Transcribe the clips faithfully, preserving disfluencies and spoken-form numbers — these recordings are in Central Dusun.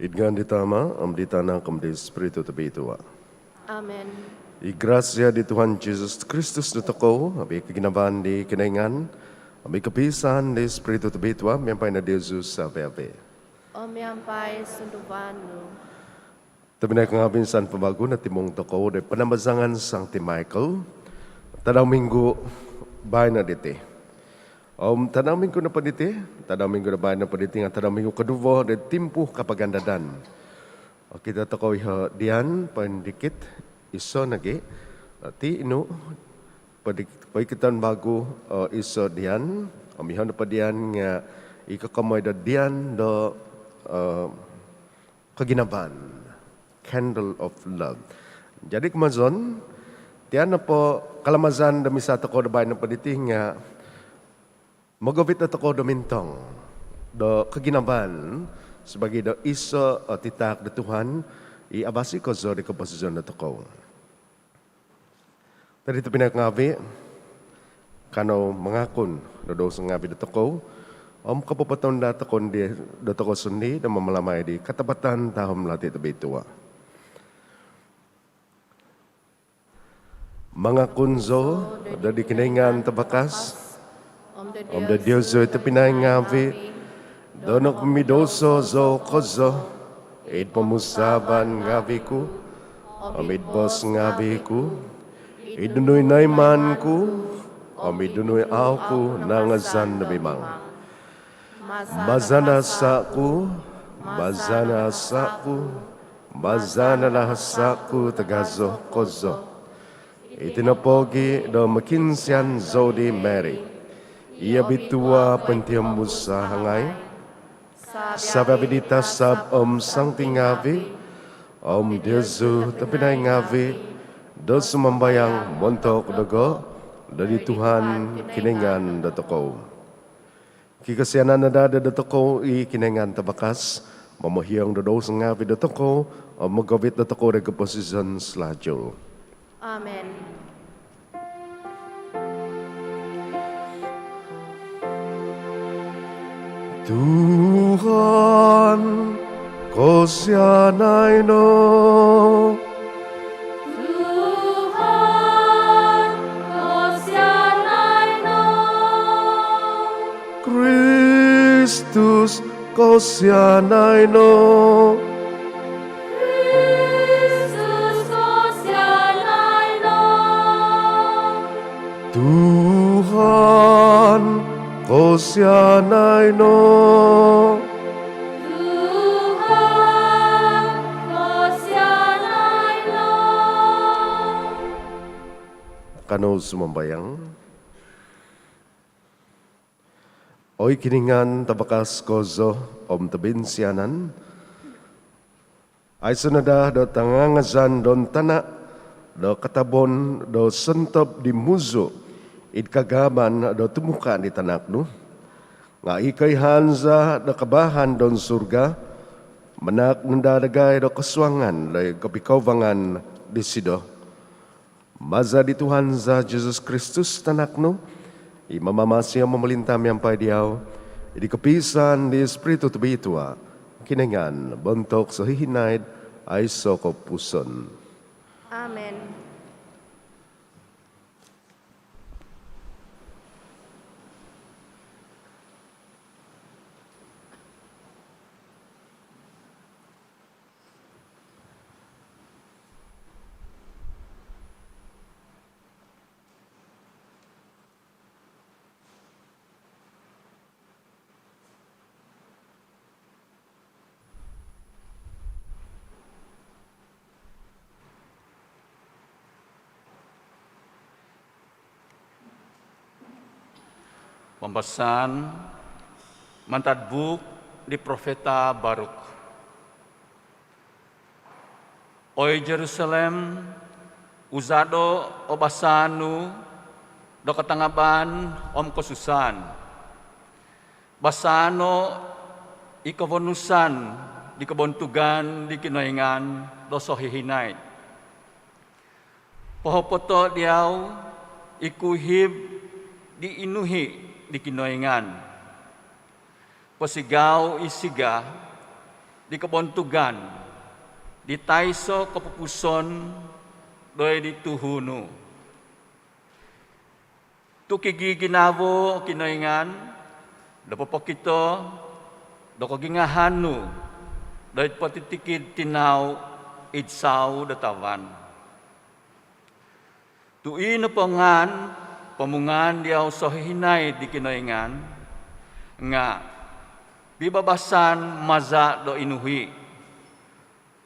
Id ngaan di Tama, om di Tanak, om di Spiritu Tobitua. Amen. I grasia di Tuhan Jesus Kristus dotokou, om i koginavaan di Kinoingan, om i kopisaan di Spiritu Tobitua, miampai no diozu savi-avi. Om miampai sunduvan nu. Tobpinai ngaavi', insan po vagu notimung tokou do panambazangan Sangti Michael, tadau minggu baino diti. Om tadau minggu nopo diti, tadau minggu do baino nopo diti nga tadau minggu koduvo do timpu kapagandadan. Okito tokou iho dian poindikit, iso nogi, ti inu, poikiton vagu, iso dian, om iho nopo dian nga i kokomoi do dian do koginavaan, candle of love. Jadi komozon, tia nopo kalamazan do misa tokou do baino nopo diti nga mogovit dotokou do mintong do koginavaan sabaagi do iso o titahak do Tuhan i avasi kozo di koposizon dotokou. Dadi tobpinai ngaavi', kanou mangakun do douso ngaavi' dotokou om kopopotonda' tokou di dotokou sondii' do mamalamai di katabatan tahom lati tobitua. Mangakun zou do di Kinoingan Tabakas om do diozu tobpinai ngaavi' do nokomidouso zou kozo id pomusaavan ngaavi' ku om id boos ngaavi' ku, id nunu i noiman ku om id nunu i au' ku nangazan do mimang. Maza' nahasa' ku, maza' nahasa' ku, maza' nahasa' ku tagazo kozo. Iti nopogi' do mokiinsian zou di Mary i obitua pointihombus sahangai, savi-avi di tasab om sangti ngaavi' om diozu tobpinai ngaavi' do sumambayang montok dogo' do di Tuhan Kinoingan dotokou. Kikosianan no daa do dotokou i Kinoingan Tabakas, momohiong do douso ngaavi' dotokou om mogovit dotokou do koposizon salajul. Amen. Tuhan, kosianai no. Tuhan, kosianai no. Kristus, kosianai no. Kristus, kosianai no. Tuhan, kosianai no. Tuhan, kosianai no. Kanou sumambayang. Oi Kinoingan Tabakas kozo om tobinsianan, aiso' no daa do tangangazan do tana' do katabon do sontob di muzu' id kagaaban do tumuka' di Tanak nu, nga' i koihaan za do kabaahan do surga manaak no daa dagai do kosuangan do kopikouvangan disido. Maza' di Tuhan za Jesus Kristus Tanak nu, i mamamasi om momolinta' miampai diau, id kopiisaan di Spiritu Tobitua, Kinoingan montok sohihinaid aiso' kopupuson. Amen. Pambasaan mantad buuk di Profeta Baruk. Oi Jerusalem, uzado' o basaan nu do katangabaan om kosusaan. Basaan no i kobonusan di kobontugan di Kinoingan do sohihinaid. Pohopoto' diau i kuhib di inuhi' di Kinoingan. Posigau i siga di kobontugan di taiso' kopupuson doid di tuhu nu. Tu' kigiginavo o Kinoingan do popokito do kogingahan nu doid potitikid tinau id sau do tavan. Tu' i nopo ngaan pomungaan diau sohihinaid di Kinoingan nga' pibabasan maza' do inuhi'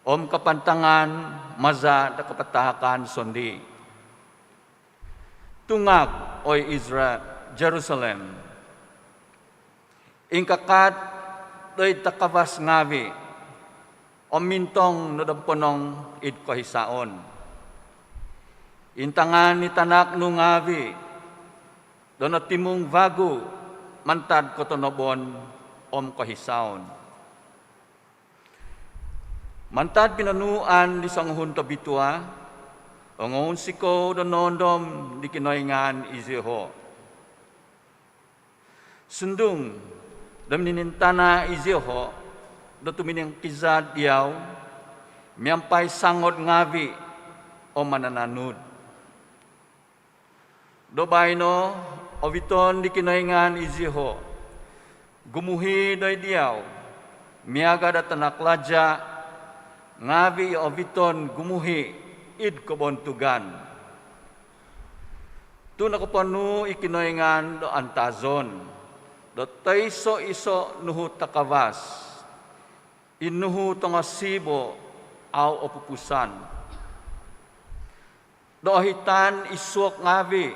om kapantangan maza' do kapatahakan sondii'. Tungag, oi Isra-, Jerusalem, ingkakat doid takavas ngaavi' om mintong no do ponong id kohisaon. Intangan i tanak nu ngaavi' do notimung vagu mantad kotonobon om kohisaon. Mantad pinonuuan di songuhun tobitua, ongounsikou do noondom di Kinoingan i zioho'. Sundung do minintana' i zioho' do tuminingkizad diau miampai sangod ngaavi' om manananud. Do baino' oviton di Kinoingan i zioho' gumuhi' doid diau, miaga' do tanak laja' ngaavi' i oviton gumuhi' id kobontugan. Tu' nokoponuu' i Kinoingan do antazon do toiso-iso' nuhu takavas, i nuhu tongosibo' au' opupusan. Do ohitan i suok ngaavi'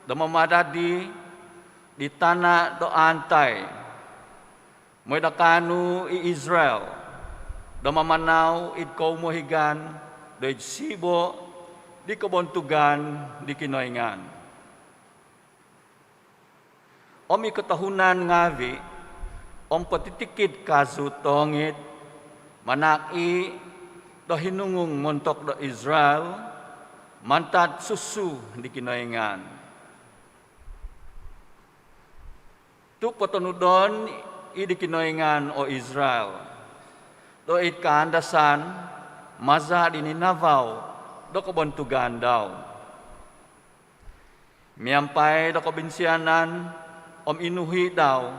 do mamadadi di tana' do aantai. Moi do kaanu i Israil do mamanau id koumohigan doid sibo' di kobontugan di Kinoingan. Om i kotohunan ngaavi' om potitikid kazu tongit manahak i' do hinungung montok do Israil mantad susu di Kinoingan. Tu' potonudon i' di Kinoingan o Israil doid kaandasan maza' di ninavau do kobontugan dau, miampai do kobinsianan om inuhi' dau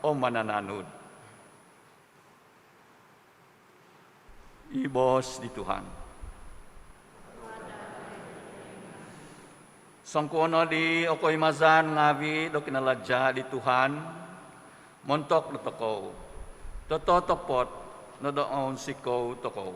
om manananud. I boos di Tuhan. Songkuo' nodi o koimazan ngaavi' do kinalaja' di Tuhan montok dotokou. Tototopot no do ounsikou tokou.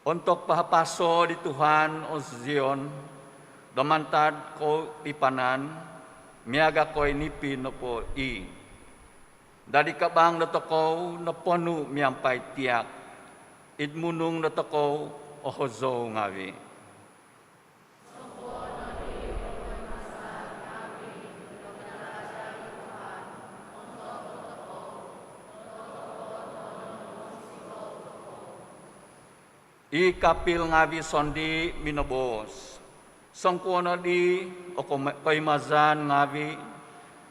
Ontok pahapaso' di Tuhan o Zion do mantad koudipanan, miaga' koi nipi nopo i'. Dadi kabang dotokou noponu' miampai tiak id munung dotokou o hozou ngaavi'. I kapil ngaavi' sondii' minoboos, songkuo' nodi o koma-, koimazan ngaavi'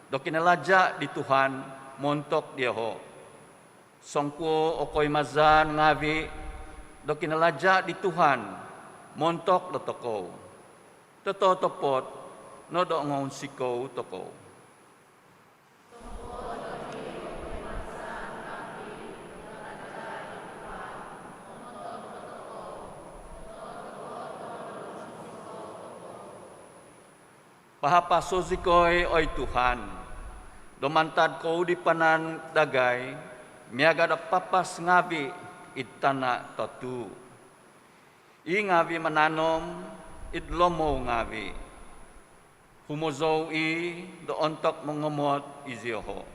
do kinalaja' di Tuhan montok dioho'. Songkuo' o koimazan ngaavi' do kinalaja' di Tuhan montok dotokou. Tototopot no do ngounsikou tokou. Pahapaso' zikoi, oi Tuhan, do mantad koudipanan dagai, miaga' do papas ngaavi' id tana' totuu'. I ngaavi' mananom id lomou ngaavi'. Humozou i' do ontok mongomot i zioho'.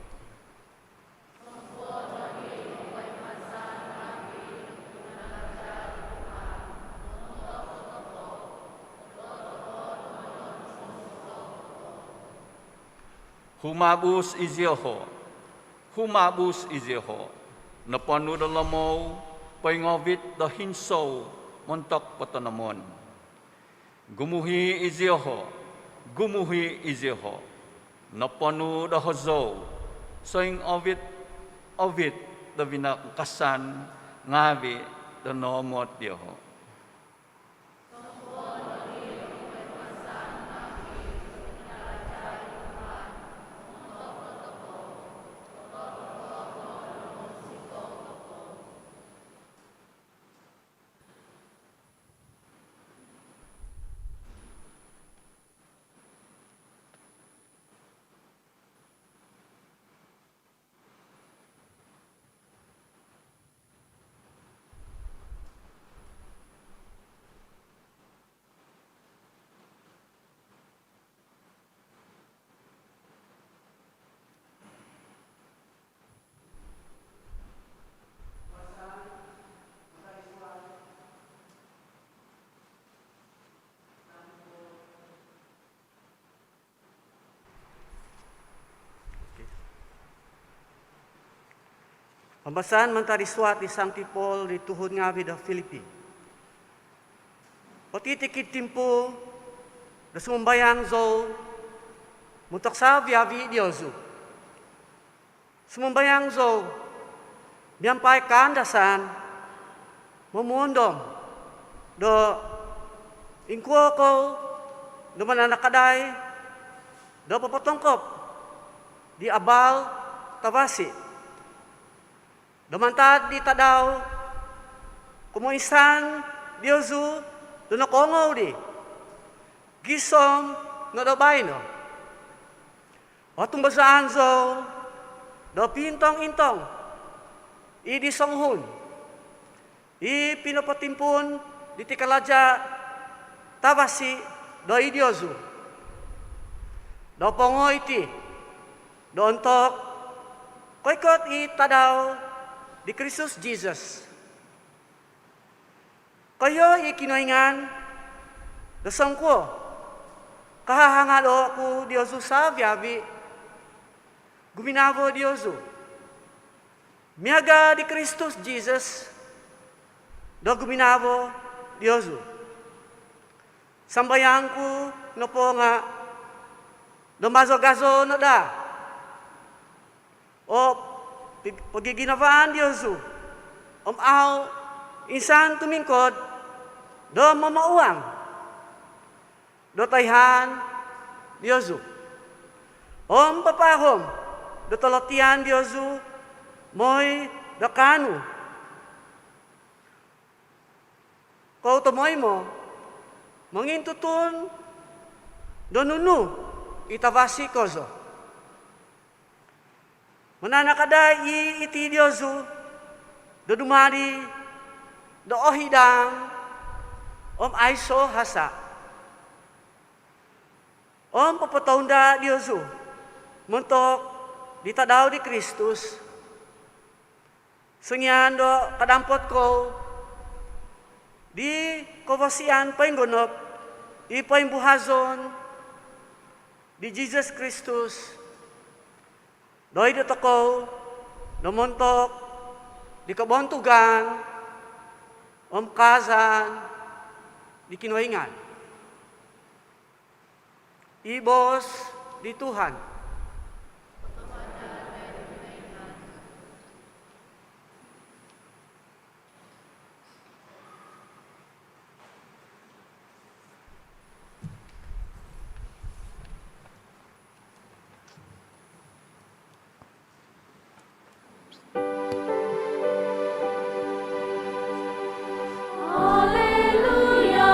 Humabus i zioho', humabus i zioho', noponu' do lomou, poingovit do hinsou montok potonomon. Gumuhi' izioho', gumuhi' izioho', noponu' do hozou, soingowit-owit do vinakasan ngaavi' do noomod dioho'. Pambasaan mantad di suat di Sangti Paul di tuhun ngaavi' do Filipi. Iti tikid timpu do sumambayang zou montok savi-avi' diozu. Sumambayang zou miampai kaandasan momuondom do ingkuo kou do mananakadai do popotongkop di abal tavasi' do mantad di tadau kumoinsan diozu do nokoongou di gisom no do baino. Otumbazaan zou do piintong-intong i di songuhun i pinopotimpuun diti kalaja' tavasi' do id diozu. Do pongo iti do ontok koikot i tadau di Kristus Jisus. Koiho i Kinoingan do songkuo kahahangado' ku diozu savi-avi', guminavo diozu miaga' di Kristus Jisus do guminavo diozu. Sambayang ku nopo nga' do mazo-gazo no daa o pi-, pogiginavaan diozu om au' insan tumingkod do momouang do toihaan diozu om papaahom do tolotian diozu moi do kaanu kou tomoimo mongintutun do nunu i tavasi' kozo. Mananakadai i' iti diozu do dumadi do ohidang om aiso' hasa' om popotounda' diozu montok di tadau di Kristus. Songian do kadampot kou di kovosian poinggonop i poimbuhazon di Jisus Kristus doid dotokou do montok di kobontugan om kaazaan di Kinoingan. I boos di Tuhan. Alleluia,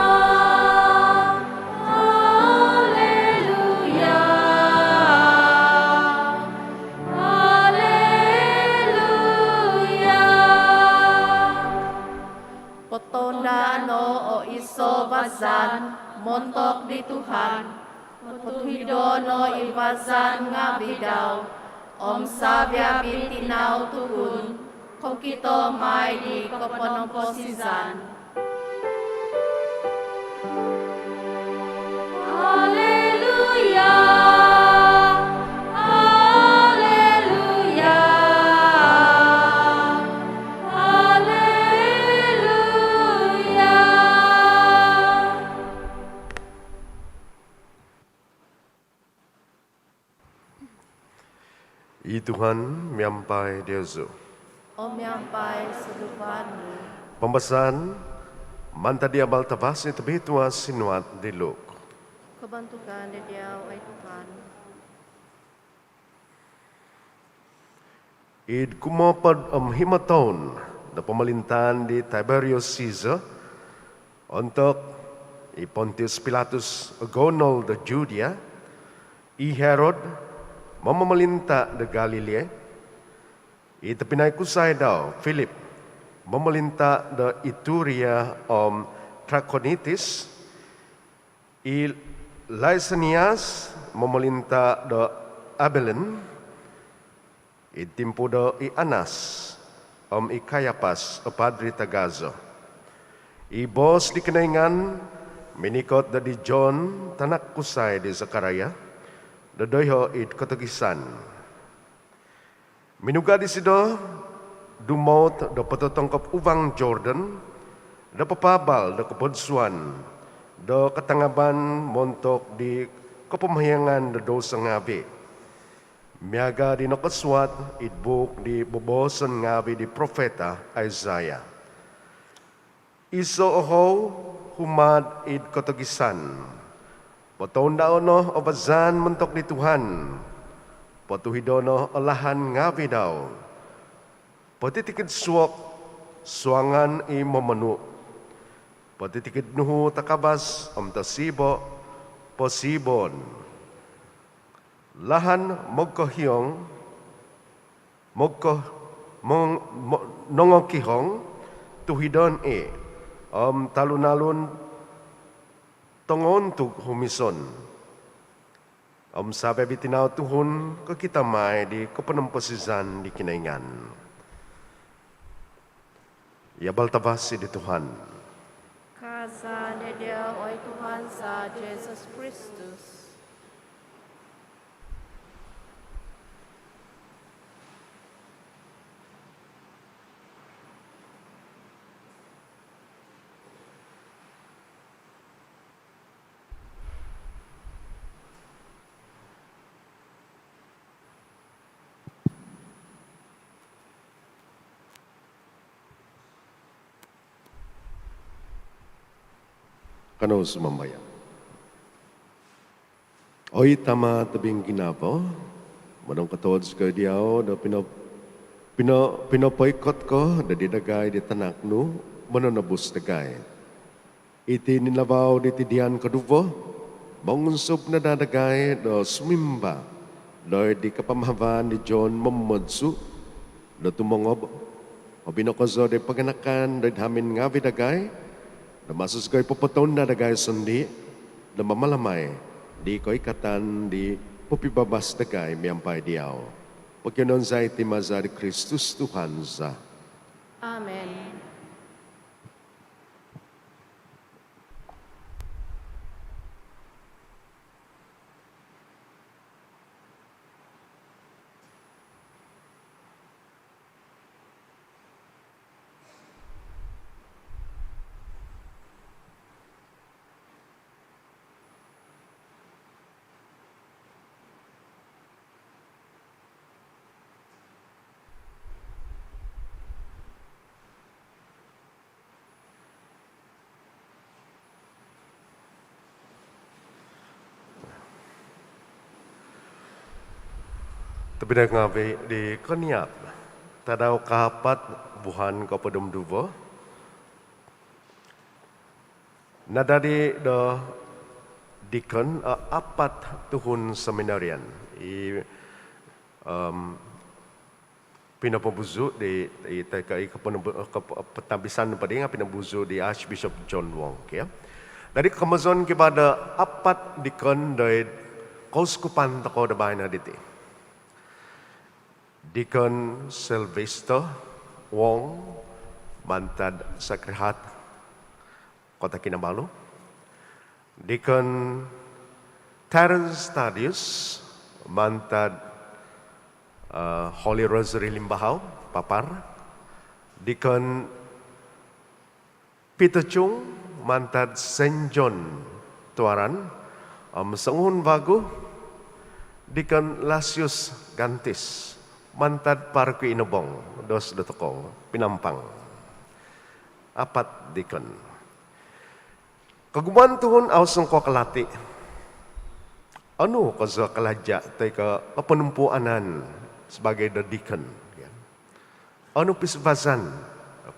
alleluia, alleluia. Potounda' no o iso' vazan montok di Tuhan. Potuhido' no i vazan ngaavi' dau om savi-avi' tinau tuhun kokito mai di koponomposizan. Alleluia, alleluia, alleluia. Tuhan miampai diozu. Om miampai sunduan nu. Pambasaan mantad di Abal Tavasi tobitua sinuat di Luk. Kobontugan di diau, oi Tuhan. Id kumoopod om himo toun do pomolintaan di Tiberius Caesar, ontok i Pontius Pilatus ogounol do Judea, i Herod momomolinta do Galilee, i tobpinai kusai dau Philip momolinta do Iturea om Trakhonitis, i Lysanias momolinta do Abilene, id timpu do i Annas om i Kaiapas o padri tagazo. I boos di Kinoingan minikot do di John, tanak kusai di Zakaria, do doiho id kotogisan. Minuga' disido dumout do pototongkop uvang Jordan, do papaabal do kopodsuan do katangaban montok di kopomohiangan do douso ngaavi', miaga' di nokosuat id buuk di bobooson ngaavi' di profeta Isaiah. Iso' ohou humaad id kotogisan, potoundao' no o bazaan montok di Tuhan, potuhido' no o lahan ngaavi' dau. Potitikid suok, suangan i momonu'. Potitikid nuhu takavas om tosiibo', posiiboon. Lahan mogkohiong, mogko-, mong-, mo-, nongokihong, tuhidon i', om talun-alun tongoontug humison. Om savi-avi' tinau tuhun kokito mai di koponomposizan di Kinoingan. I Abal Tavasi di Tuhan. Kaazaan diau, oi Tuhan za Jesus Kristus. Kanou sumambayang. Oi Tama' tobinginavo, monongkotood zikoi diau do pino-, pino-, pinopoikot ko do di dagai di Tanak nu, Mononobus dagai. Iti ninavau di tidian koduvo, mongunsub no daa dagai do sumimba doid di kapamahavan di John Momodsu, do tumongob, hobi no kozo di paganakan doid hamin ngaavi' dagai, do maso zikoi popotounda dagai sondii' do mamalamai di koikatan di popibabas dagai miampai diau. Pokionuon za iti maza di Kristus Tuhan za. Amen. Tobpinai ngaavi' di koniab, tadau kaapat vuhan kohopod om duvo, nadadi do dikon, eh, apat tuhun seminarian i, em, pinopobuzu' di, i, toi ko' i koponobu-, kop-, potabisan nopo di nga' pinobuzu' di Archbishop John Wong, kio. Dadi komozon kivaa do apat dikon doid kouskupan tokou do baino diti. Dikon Sylvester Wong mantad Sacred Heart, Kota Kinabalu. Dikon Terence Thaddeus mantad, eh, Holy Rosary Limbahau, Papar. Dikon Peter Chung mantad Saint John, Tuaran, om songuhun vagu, Dikon Lasius Gantis mantad paroki Inobong, dos do tokou Pinampang. Apat dikon. Kogumuan tuhun au songkuo kalati onu kozo kalaja toi ko koponumpuanan sabaagi do dikon. Onu pisuvazan,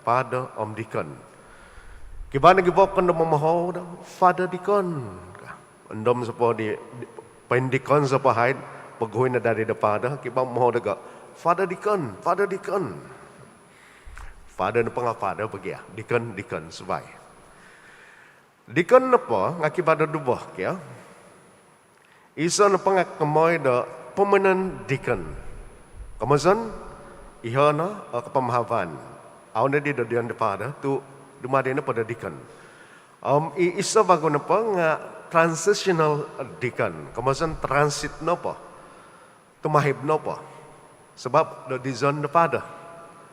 father om dikon. Kivaa nogi vokon do momohou do father dikon. Ondomo zou po di, di, poindikon zou po haid, poguhui no daa di do father, kivaa momohou dogo, father dikon, father dikon. Father nopo nga father po gia, dikon, dikon suvai. Dikon nopo nga kivaa do duvo kio. Iso nopo nga kokomoi do permanent dikon. Komozon, iho no o kopomohovan. Au nodi do dion do father tu dumadi nopo do dikon. Om i iso vagu nopo nga transitional dikon. Komozon transit nopo. Tumahib nopo. Sabap do dizon do father.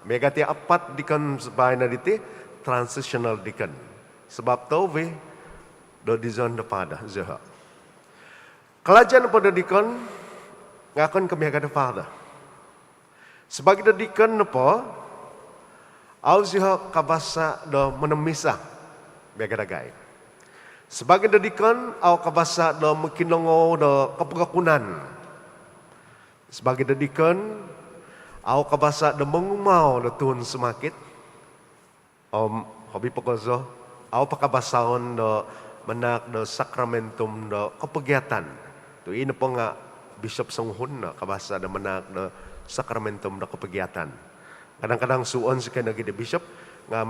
Miaga ti apat dikon suvai no diti, transitional dikon. Sabap tohuvi do dizon do father, zoho. Kalaja nopo do dikon, nga okon ko miaga do father. Sabaagi do dikon nopo, au ziho kavasa do monomisa, miaga dagai. Sabaagi do dikon, au kavasa do mokinongou do kopogokunan. Sabaagi do dikon, au kavasa do mongumau do tuhun sumakit. Om hobi po kozo, au po kavasaon do manahak do sakramentum do kopogiatan. Tu i nopo nga bishop songuhun no kavasa do manahak do sakramentum do kopogiatan. Kadang-kadang suhuon zikoi nogi do bishop, nga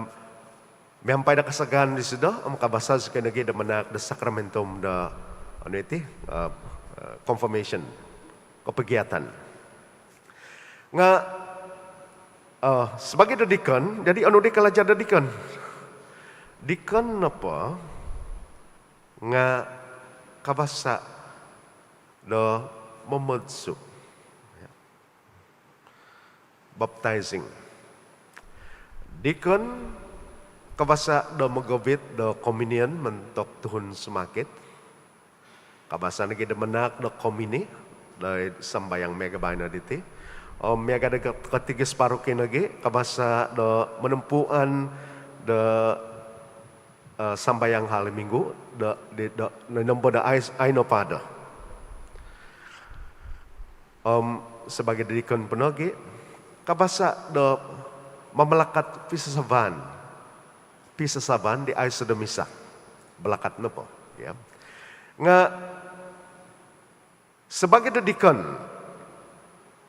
miampai do kasagaan disido, om kavasa zikoi nogi do manahak do sakramentum do, onu iti, eh, eh, confirmation, kopogiatan. Nga, eh, sabaagi do dikon, jadi onu di kalaja do dikon? Dikon nopo nga kavasa do momodsu. Baptizing. Dikon kavasa do mogovit do komunion montok tuhun sumakit. Kavasa nogi do manahak do komuni doid sambayang miaga baino diti. Om miaga do katikis paroki nogi, kavasa do monompuan do, eh, sambayang hari Minggu do, di, do, nombo do ai, ai no pada. Om sabaagi do dikon po nogi, kavasa do mamalakat pisasavaan. Pisasavaan di aiso do misa. Balakat nopo, ya. Nga sabaagi do dikon,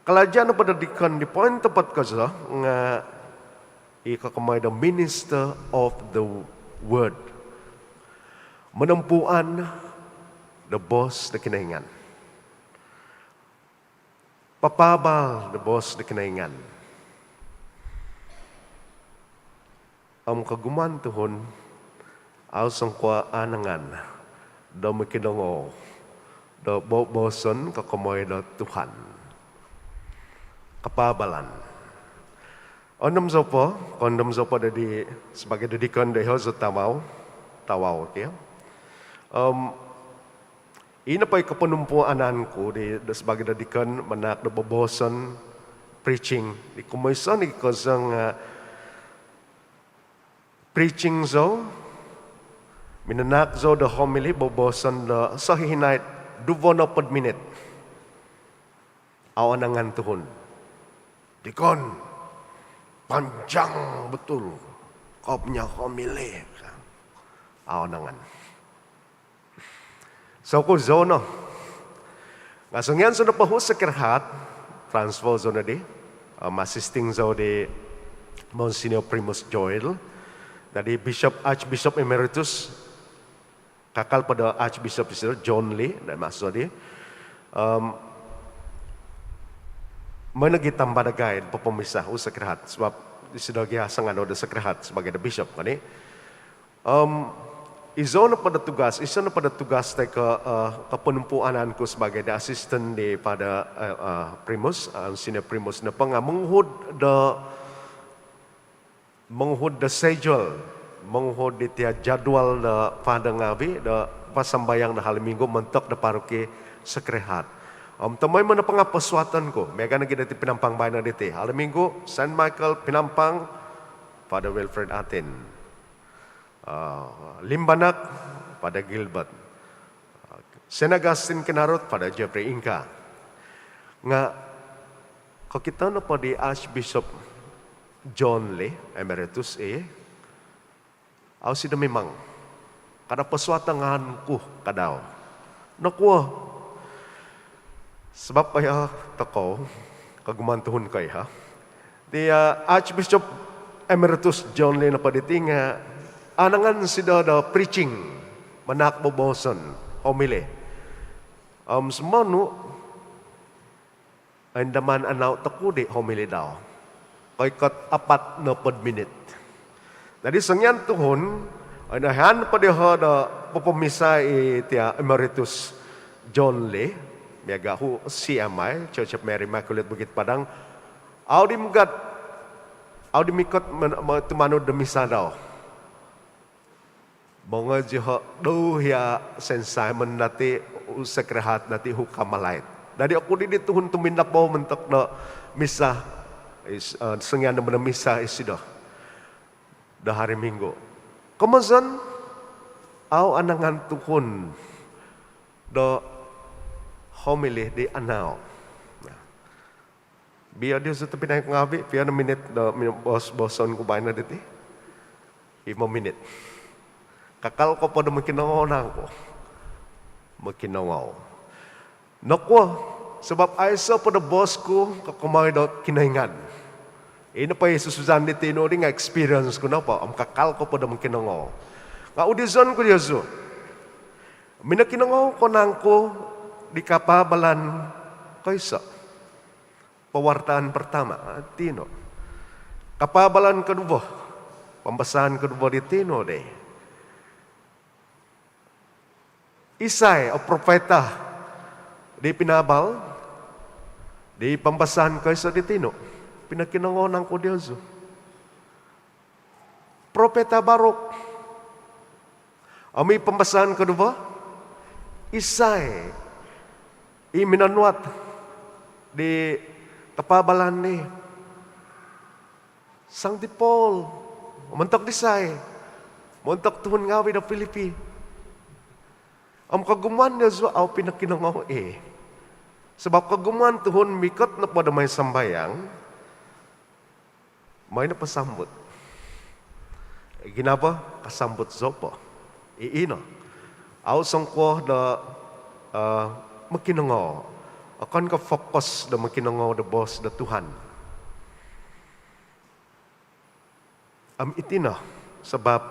kalaja nopo do dikon di pointopot kozo nga i kokomoi do minister of the word. Monompuan do boos do Kinoingan. Papaabal do boos do Kinoingan. Om kogumuan tuhun, au songkuo aanangan do mokinongou do bo-, booson kokomoi do Tuhan. Kapaabalan. Ondomo zou po, koondomo zou po do di sabaagi do dikon do iho zou tavau, tavau kio. Om ino po i koponumpuanan ku di, do sabaagi do dikon manahak do bobooson, preaching. Di kumoiso nogi kozo nga, eh, preaching zou, minanahak zou do homily, bobooson do sohihinaid duvo nopod minit. Au aanangan tuhun. "Dikon, panjang betul kau punya homily." Au aanangan. Zou ku, zou no. Nga songian zou nopo huus istirahat, transfer zou nodi, om assisting zou di Monsignor Primus Joel. Jadi Bishop, Archbishop Emeritus, kakal po do Archbishop disido, John Lee, do maso di. Om mooi nogi tambah dagai popomisa huus istirahat, sabap disido gia sanganu do istirahat sabaagi do bishop, kan. Om izou nopo do tugas, iso nopo do tugas toi ko, eh, koponumpuanan ku sabaagi do assistant di Father, eh, eh, Primus, eh, Monsignor Primus nopo nga monguhud do, monguhud do schedule, monguhud di tia jadual do Father ngaavi do pasambayang do hari Minggu montok do paroki Sacred Heart. Om tomoimo nopo nga posuaton ku miaga nogi diti Penampang baino diti. Hari Minggu, Saint Michael Penampang, Father Wilfred Atin. Limbanak, Father Gilbert. Saint Augustine Kinarut, Father Jeffrey Ingka. Nga kokito nopo di Archbishop John Lee Emeritus, i au isido mimang. Kada posuatangan ku kadau. Nokuo? Sabab aya tokou kogumuan tuhun ko iho, di Archbishop Emeritus John Lee nopo diti nga anangan isido do preaching, manahak bobooson, homily. Om sumonu oindaman anau toku di homily dau. Koikot apat nohopod minit. Jadi songian tuhun, oinahan po diho do popomisa i tia Emeritus John Lee, miaga hu C M I, Church of Mary Immaculate Bukit Padang, au di mugat, au di mikot tumanud do misa dau. Mongo ziho do hia Saint Simon dati, hu Sacred Heart dati, hu Carmelite. Dadi oku di di tuhun tumindapou montok do misa, songian do monomisa isido do hari Minggu. Komozon, au anangan tuhun do homily di anau. Bia diozu tobpinai ngaavi, pio no minit do boos-booson ku baino diti? Himo minit. Kakal ko po do mokinongou nangku? Mokinongou. Nokuo? Sabab aiso po do boos ku kokomoi do Kinoingan. Ino po i susuzan di tinu di nga experience ku nopo, om kakal ko po do mokinongou. Nga udizon ku diozu, minokinongou ko nangku di kapaabalan koiso? Pewartaan pertama, tinu. Kapaabalan koduvo, pambasaan koduvo di tinu di, isai o profeta di pinaabal di pambasaan koiso di tinu? Pinokinongou nangku diozu? Profeta Baruk. Om i pambasaan koduvo, isai i minonuat di kapaabalan di? Sangti Paul. Montok disai? Montok tuhun ngaavi do Filipi. Om kogumuan diozu au pinokinongou i. Sabab kogumuan tuhun mikot nopo do mooi sambayang, mooi no posambut. Ginavo kasambut zou po. I ino. Au songkuo do mokinongou. Okon ko fokus do mokinongou do boos do Tuhan. Om iti no sabab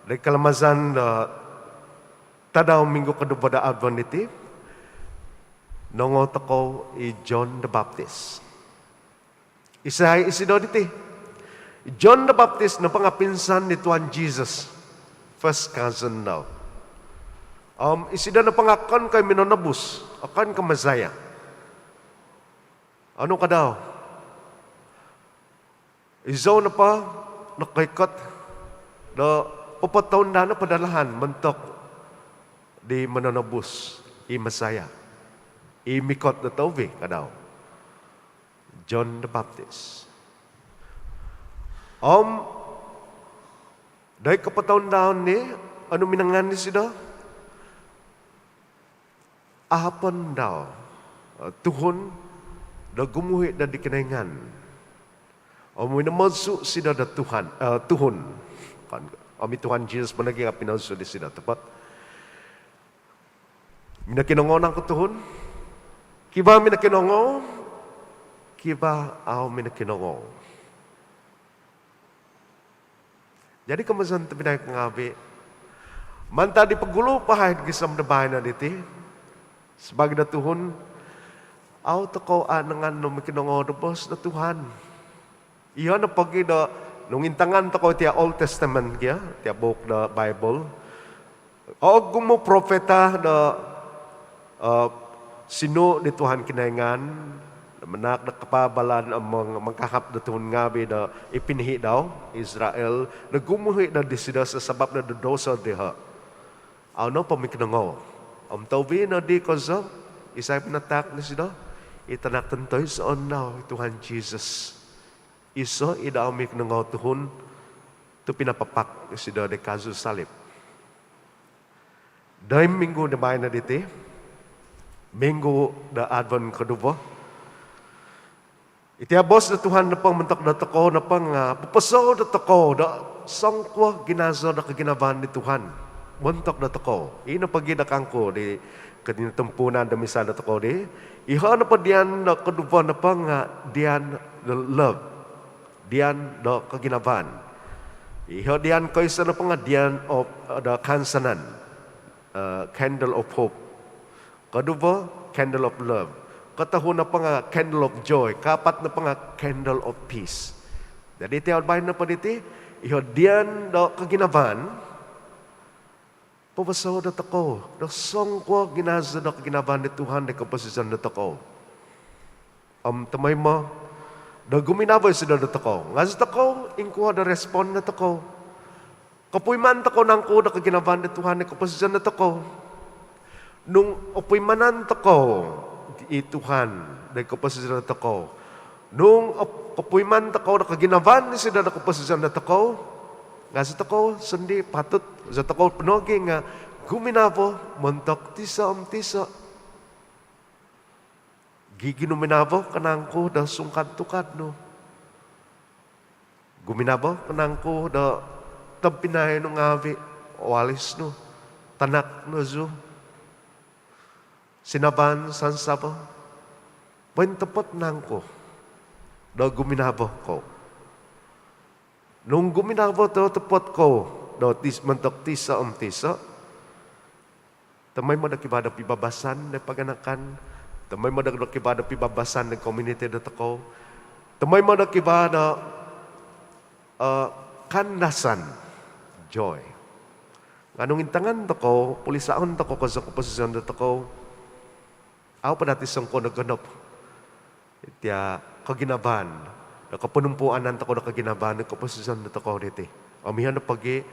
di kalamazan do tadau minggu koduvo do Advent diti, nongou tokou i John the Baptist. Isai isido diti? John the Baptist nopo nga pinsan di Tuhan Jesus, first cousin dau. Om isido nopo nga okon ko i minonobus, okon ko Messiah. Onu ka dau? Izou nopo nokoikot do popotounda no podalahan montok di mononobus, i Messiah, i mikot do touvi, ka dau. John the Baptist. Om doid kopotoundaon di, onu minangan disido? Ahapon dau tuhun do gumuhi do di Kinoingan. Om minomodsu sido do Tuhan, eh, tuhun. Om i Tuhan Jesus po nogi nga pinodsu disido, topot. Minokinongou nangku tuhun? Kivaa minokinongou, kivaa au minokinongou. Jadi komozon tobpinai ngaavi, mantad di pogulu po haid gisom do baino diti, sabaagi do tuhun, au tokou anangan do mokinongou do boos do Tuhan. Iho no pogi do nung intangan tokou tia Old Testament gia, tia buuk do Bible, ogumu profeta do sinuhu di Tuhan Kinoingan do manahak do kapaabalan om mangkahap do tuhun ngaavi do i pinihi dau, Israel, do gumuhi do disido sabap do douso dioho. Au nopo mokinongou. Om touvi nodi kozo, Isai pinataak disido? I tanak tontoisoon dau, i Tuhan Jisus. Iso i daa om i nongou tuhun tu pinapapak disido di kazu salib. Doid minggu di baino diti, minggu do Advent koduvo, iti o boos do Tuhan nopo montok dotokou nopo nga poposou dotokou do songkuo ginazo do koginavaan di Tuhan montok dotokou. I nopo gia do kangku di kotitimpuunan do misa dotokou di, iho nopo dian do koduvo nopo nga dian do love, dian do koginavaan. Iho dian koiso nopo nga dian of, do kaansanan, eh, candle of hope. Koduvo, candle of love. Kotohu nopo nga candle of joy. Kaapat nopo nga candle of peace. Jadi iti o baino nopo diti, iho dian do koginavaan, poposou dotokou do songkuo ginazo do koginavaan di Tuhan di koposizon dotokou. Om tomoimo do guminavo isido dotokou. Ngazo tokou ingkuo do respon dotokou. Kopuiman tokou nangku do koginavaan di Tuhan di koposizon dotokou? Nung opuimanan tokou i Tuhan di koposizon dotokou, nung op-, kopuiman tokou do koginavaan disido do koposizon dotokou, ngazo tokou sondii patut, ngazo tokou po nogi nga guminavo montok tiso om tiso. Giguminavo ko nangku do sungkad tukad nu? Guminavo ko nangku do tobpinai nu ngaavi, walis nu, tanak nu, sinavaan sansavo? Pointopot nangku do guminavo kou? Nung guminavo totopot kou do tis-, montok tiso om tiso, tomoimo do kivaa do pibabasan do paganakan, tomoimo do, do kivaa do pibabasan do komuniti dotokou, tomoimo do kivaa do, eh, kaandasan, joy. Nga nung intangan tokou, pulisaon tokou kozo koposizon dotokou, au po dati songkuo nogonop iti o koginavaan do koponumpuanan tokou do koginavaan do koposizon dotokou diti. Om iho nopo gia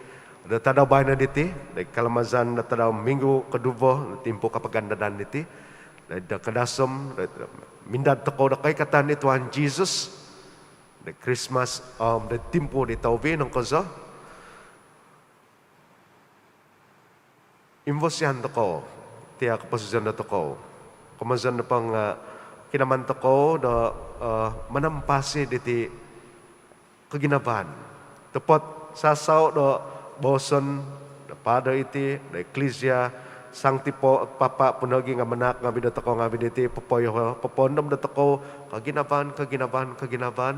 do tadau baino diti, do kalamazan do tadau minggu koduvo do timpu kapagandadan diti, do, do kadasom, do, do mindad tokou do koikatan di Tuhan Jisus, do Krismas, om do timpu di touvi nongkozo, imbosian tokou iti o koposizon dotokou. Komozon nopo nga, eh, kinaman tokou do, eh, manampasi diti koginavaan. Topot sasau do booson do pado iti do eklisia, sangti po, papa po nogi nga manaak ngaavi dotokou ngaavi diti, popoiho, popoondom dotokou koginavaan, koginavaan, koginavaan.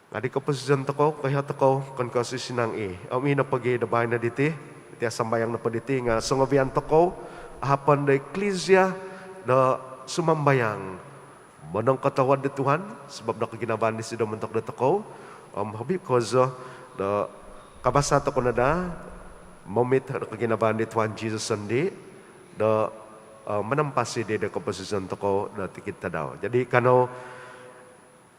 Nga di koposizon tokou, koiho tokou okon ko sisinang i. Om i nopo gia do baino diti, iti o sambayang nopo diti nga songovian tokou, ahapon do eklisia do sumambayang monongkotohuod di Tuhan, sabab do koginavaan disido montok dotokou. Om hobi kozo do kabasa tokou no daa momit do koginavaan di Tuhan Jisus sondii do, eh, manampasi di, do koposizon tokou do tikid tadau. Jadi kanou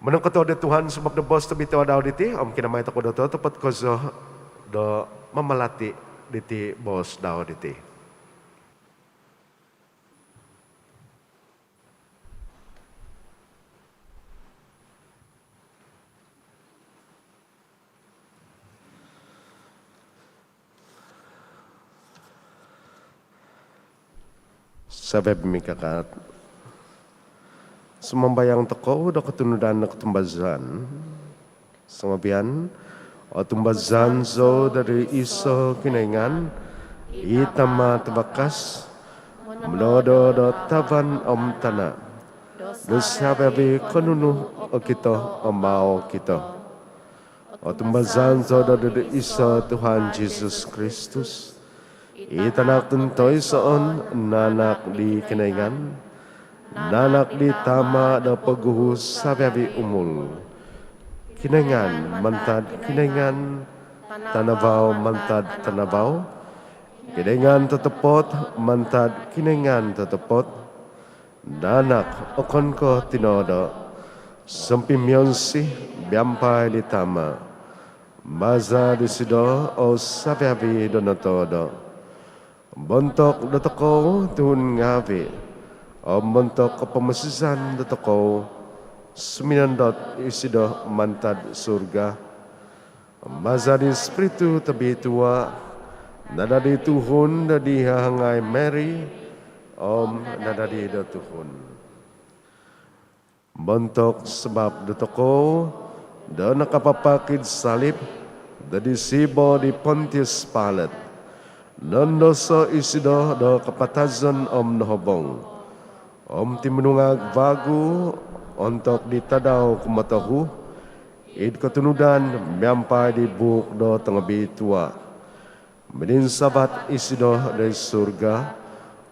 monongkotohuod di Tuhan sabab do boos tobitua dau diti, om kinamai tokou do totopot kozo do mamalati diti boos dau diti. Savi-avi mingkakat. Sumambayang tokou do kotunudan do kotumbazaan. Songovian. Otumbazaan zou do iso Kinoingan, i Tama tavakas, monodo do tavan om tana, do savi-avi ko nunu okito om au okito. Otumbazaan zou do iso Tuhan Jisus Kristus, i Tanak tontoisoon nanak di Kinoingan, nanak di Tama do poguhu savi-avi umul. Kinoingan mantad Kinoingan, tanavau mantad tanavau, Kinoingan totopot mantad Kinoingan totopot, nanak okon ko tinodo, sompimionsi miampai di Tama. Maza disido o savi-avi do notodo. Bontok dotokou tuhun ngaavi, Om montok kopomosizan dotokou, suminondot isido mantad surga. Maza di Spiritu Tobitua, nadadi tuhun do di hahangai Mary, om nadadi do tuhun. Montok sabap dotokou do nakapapak id salib do di sibo di Pontius Pilate, nondoso isido do kapatazon om nohobong. Om timunungag vagu ontok di tadau kumotohu, id kotunudan miampai di buuk do tongobitua. Mininsavat isido doid surga,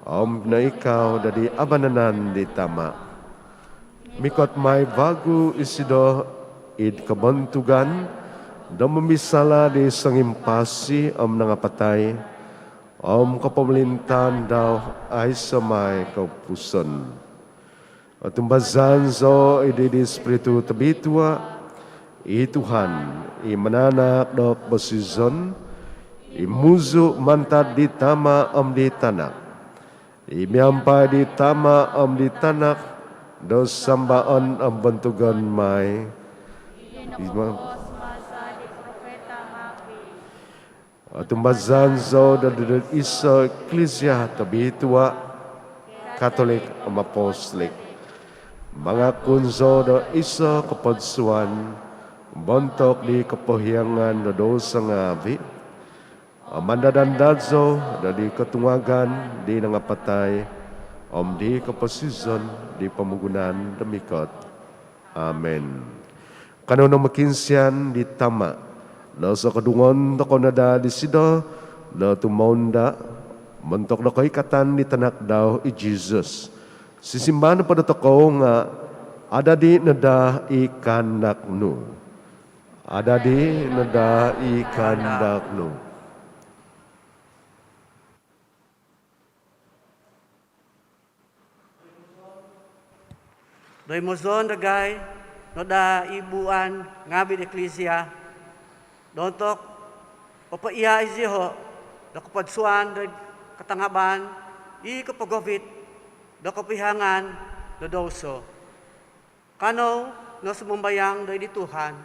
om noikau do di abananan di Tama. Mikot mai vagu isido id kobontugan do momisala di songimpasi om nangapatai, om kopomolintaan dau aiso mai koupuson. Otumbazaan zou id di Spiritu Tobitua, i Tuhan, i mananahak do koposizon, i muzu mantad di Tama om di Tanak, i miampai di Tama om di Tanak do sambaon om bontugon mai. Otumbazaan zou do id iso Eklisia tobitua, Katolik om Apostolik. Mangakun zou do iso kopodsuan montok di kopohiangan do douso ngaavi. Om andad-andad zou do di kotungagan di nangapatai, om di koposizon di pomogunan do mikot. Amin. Kanou no mokiinsian di Tama, do sokodungon tokou no daa disido do tumounda montok do koikatan di Tanak dau i Jesus. Sisimbar nopo dotokou nga, adadi no daa i kaandak nu. Adadi no daa i kaandak nu. Do imozon dagai no daa i buuan ngaavi do Eklisia, do ontok popoiha izioho do kopodsuan do katangaban i kopogovit do kopohiangan do douso. Kanou no sumambayang do id di Tuhan.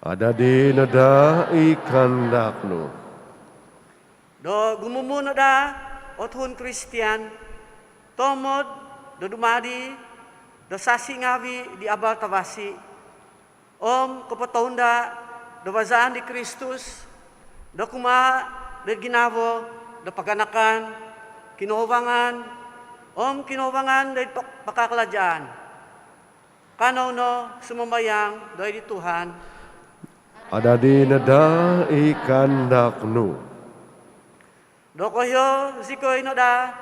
Adadi no daa i kaandak nu. Do gumumu no daa o tuhun Kristian tomod do dumadi do sasi ngaavi di abal tavasi, om kopotounda do vazaan di Kristus do kumaa do ginavo do paganakan, kinouvangan, om kinouvangan do pa-, pakakalajaan. Kanou no sumambayang do id di Tuhan. Adadi no daa i kaandak nu. Do koiho zikoi no daa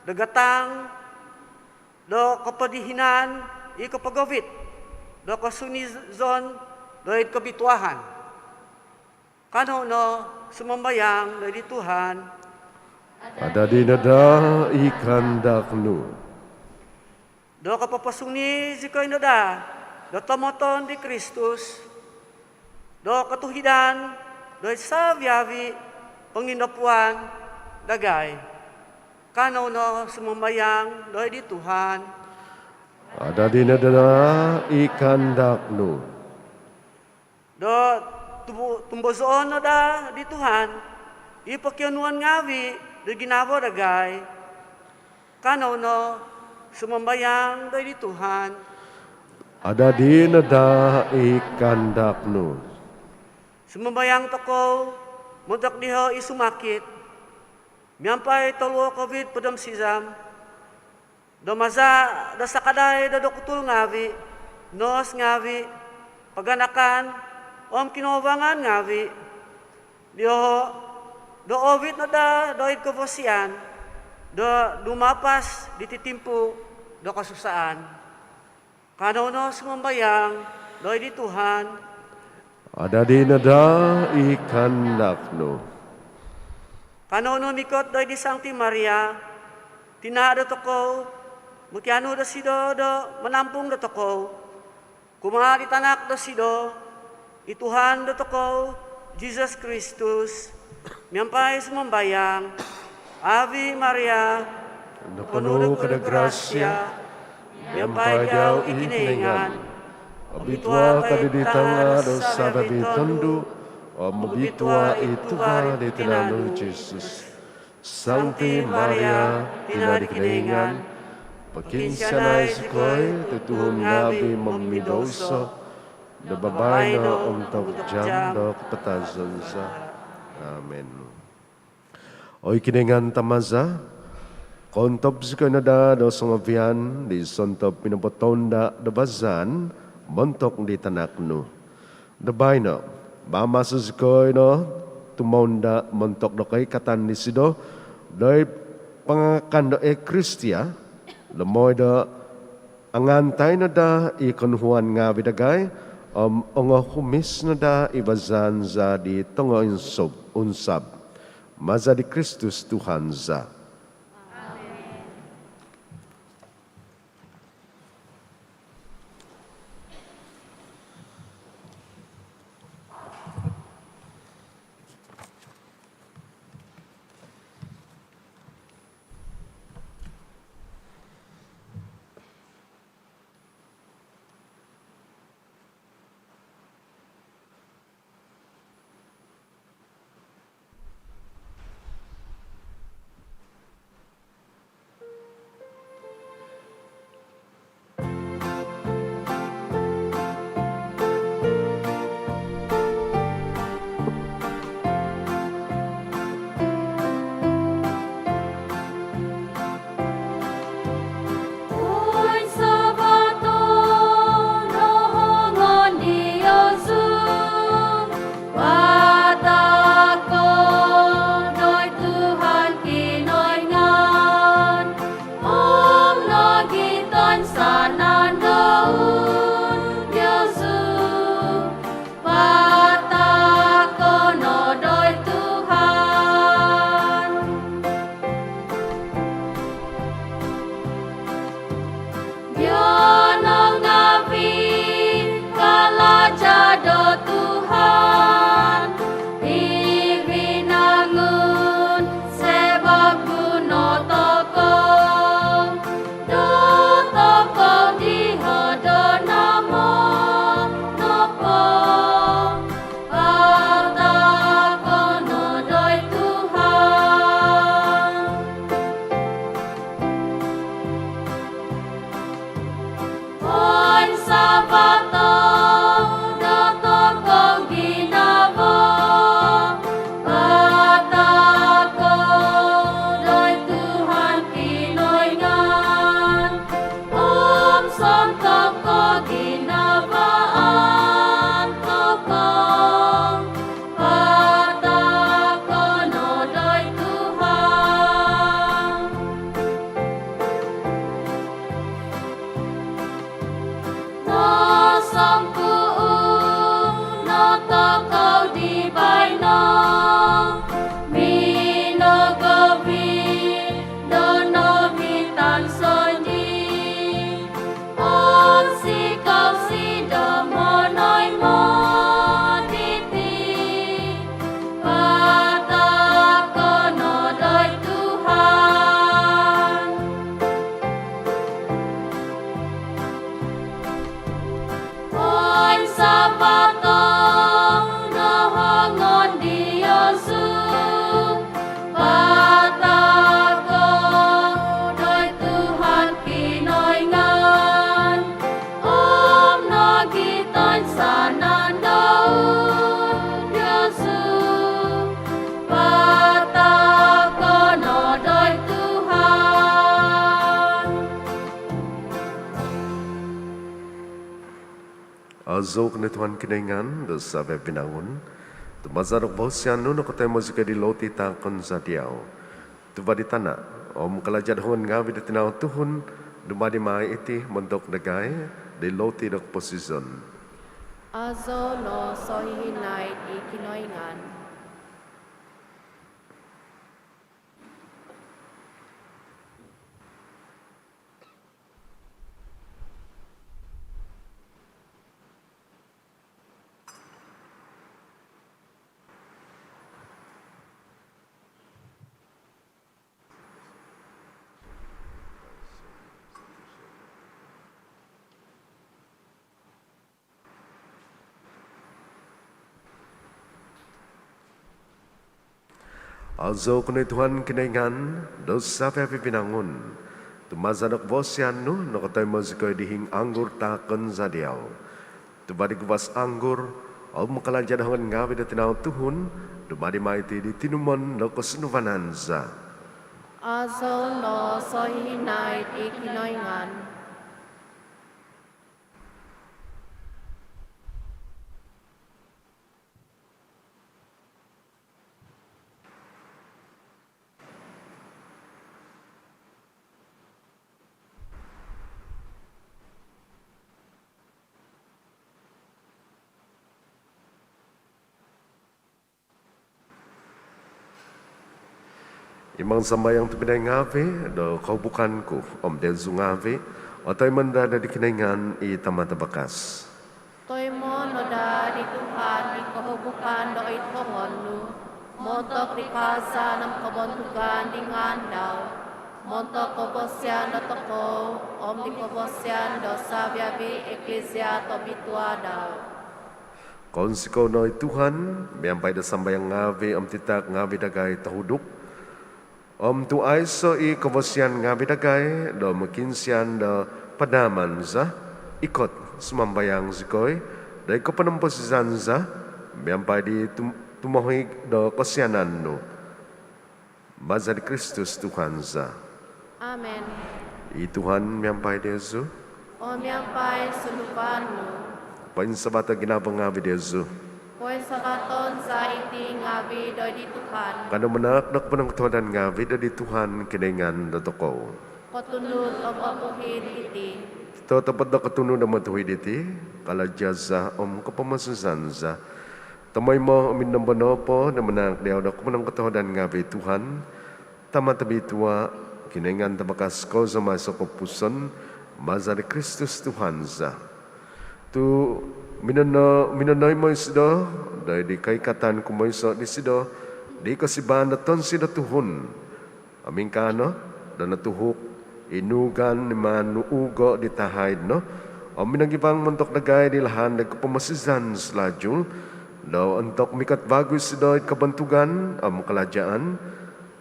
do gatang do kopodihinan i kopogovit do kosunizon do id kobituaan. Kanou no sumambayang do id di Tuhan. Adadi no daa i kaandak nu. Do kopoposuni zikoi no daa do tomoton di Kristus do kotuhidan do id savi-avi pongindapuan dagai. Kanou no sumambayang do id di Tuhan. Adadi no daa i kaandak nu. Do tumbu-, tumbozoon no daa di Tuhan i pokionuon ngaavi do ginavo dagai. Kanou no sumambayang do id di Tuhan. Adadi no daa i kaandak nu. Sumambayang tokou montok diho i sumakit miampai toluo Covid hopod om sizam, do maza do sakadai do doktul ngaavi, nos ngaavi, paganakan om kinouvangan ngaavi dioho, do oovit no daa do id kovosian do dumapas diti timpu do kosusaan. Kanou no sumambayang do id di Tuhan. Adadi no daa i kaandak nu. Kanou no mikot do id di Sangti Maria, tina dotokou, mokianu dosido do manampung dotokou kumaa di tanak dosido, i Tuhan dotokou Jesus Kristus, miampai sumambayang. Ave Maria, Noponu ko do grasia, miampai diau i Kinoingan. Obitua ko di tanga do savi-avi tondu, om obitua i tuva di tinan nu Jisus. Sangti Maria, tina di Kinoingan, pokiinsianai zikoi tu tuhun ngaavi momidouso, do babaino om ontok jaam do kapatazon za. Amin. Oi Kinoingan Tama za, koontob zikoi no daa do songovian di sontob pinopotounda do vazaan montok di tanak nu. Do baino, maamaso zikoi no tumounda montok do koikatan disido doid pangangakan do Eukkaristia, do mooi do angaantai no daa i konuhuan ngaavi dagai, om ongohumis no daa i vazaan za di tongoinsub, unsab. Maza di Kristus Tuhan za. Om nogi toinsanan do diozu, patahako' no doid Tuhan. Miaga ngaavi' kalaja do Tuhan i vinangun, sabap guno tokou do tokou diho do namo nopo, patahako' no doid Tuhan. Poinsavato' no tokou ginavo, patahako' doid Tuhan Kinoingan om sontob koginavaan tokou, patahako' no doid Tuhan. Nosompuun no tokou di baino, minogovit do novitan sondii, om sikou sido monoimo diti, patahako' no doid Tuhan. Poinsavato' no hongon diozu, patahako' doid Tuhan Kinoingan, om nogi toinsanan do diozu, patahako' no doid Tuhan. Aazou ko no Tuhan Kinoingan do savi-avi vinangun, tu maza do kavasian nu nokotoimo zikoi di loti taakon za diau, tuva' di tana' om kalaja do hongon ngaavi' di tinau tuhun, dumadi maai iti montok dagai di loti do koposizon. Aazou no sohihinaid i Kinoingan. Azou ko no oi Tuhan Kinoingan do savi-avi vinangun, tu maza do kavasian nu nokotoimo zikoi di hiing anggur taakon za diau. Tuva di guvas anggur om kalaja do hongon ngavi do tinau tuhun, dumadi mai iti di tinumon do kosunduvanan za. Azou no sohihinaid i Kinoingan. Imang sambayang tobpinai ngavi do kohubukan ku om diozu ngavi otoimo no daa di Kinoingan i Tama Tavakas. Toimo no daa di Tuhan i kohubukan do id hongon nu, montok di kaazaan om kobontugan di ngaan dau, montok kavasian dotokou om di kavasian do savi-avi Eklisia tobitua dau. Kounsikou no oi Tuhan miampai do sambayang ngavi om titaak ngavi dagai tohuduk, om tu aiso i kavasian ngavi dagai do mokiinsian do padaaman za, ikot sumambayang zikoi do id koponomposizan za miampai di tum- tumohig do kosianan nu. Maza di Kristus Tuhan za. Amen. I Tuhan miampai diozu. Om miampai sunduvan nu. Poinsavato ginavo ngavi diozu. Poinsavaton za iti ngavi doid di Tuhan. Kanou manaak do koponongkotohuadan ngavi doid di Tuhan Kinoingan dotokou. Kotunud om otuhid iti. Totopot do kotunud om otuhid iti, kalaja za om kopomosizan za, tomoimo om id nombo nopo do manaak diau do koponongkotohuadan ngavi, Tuhan, Tama tobitua, Kinoingan tavakas kozo om aiso kopupuson, maza di Kristus Tuhan za. Tu minono- minonoimo isido doid di koikatan kumoiso disido di kosivaan do tonsi do tuhun, om ingkaa no do notuhuk i nuugan nimaan nu ugo di tahaid no, om minongivang montok dagai di lahan do kopomosizan salajul, do ontok mikot vagu isido id kobontugan om kalajaan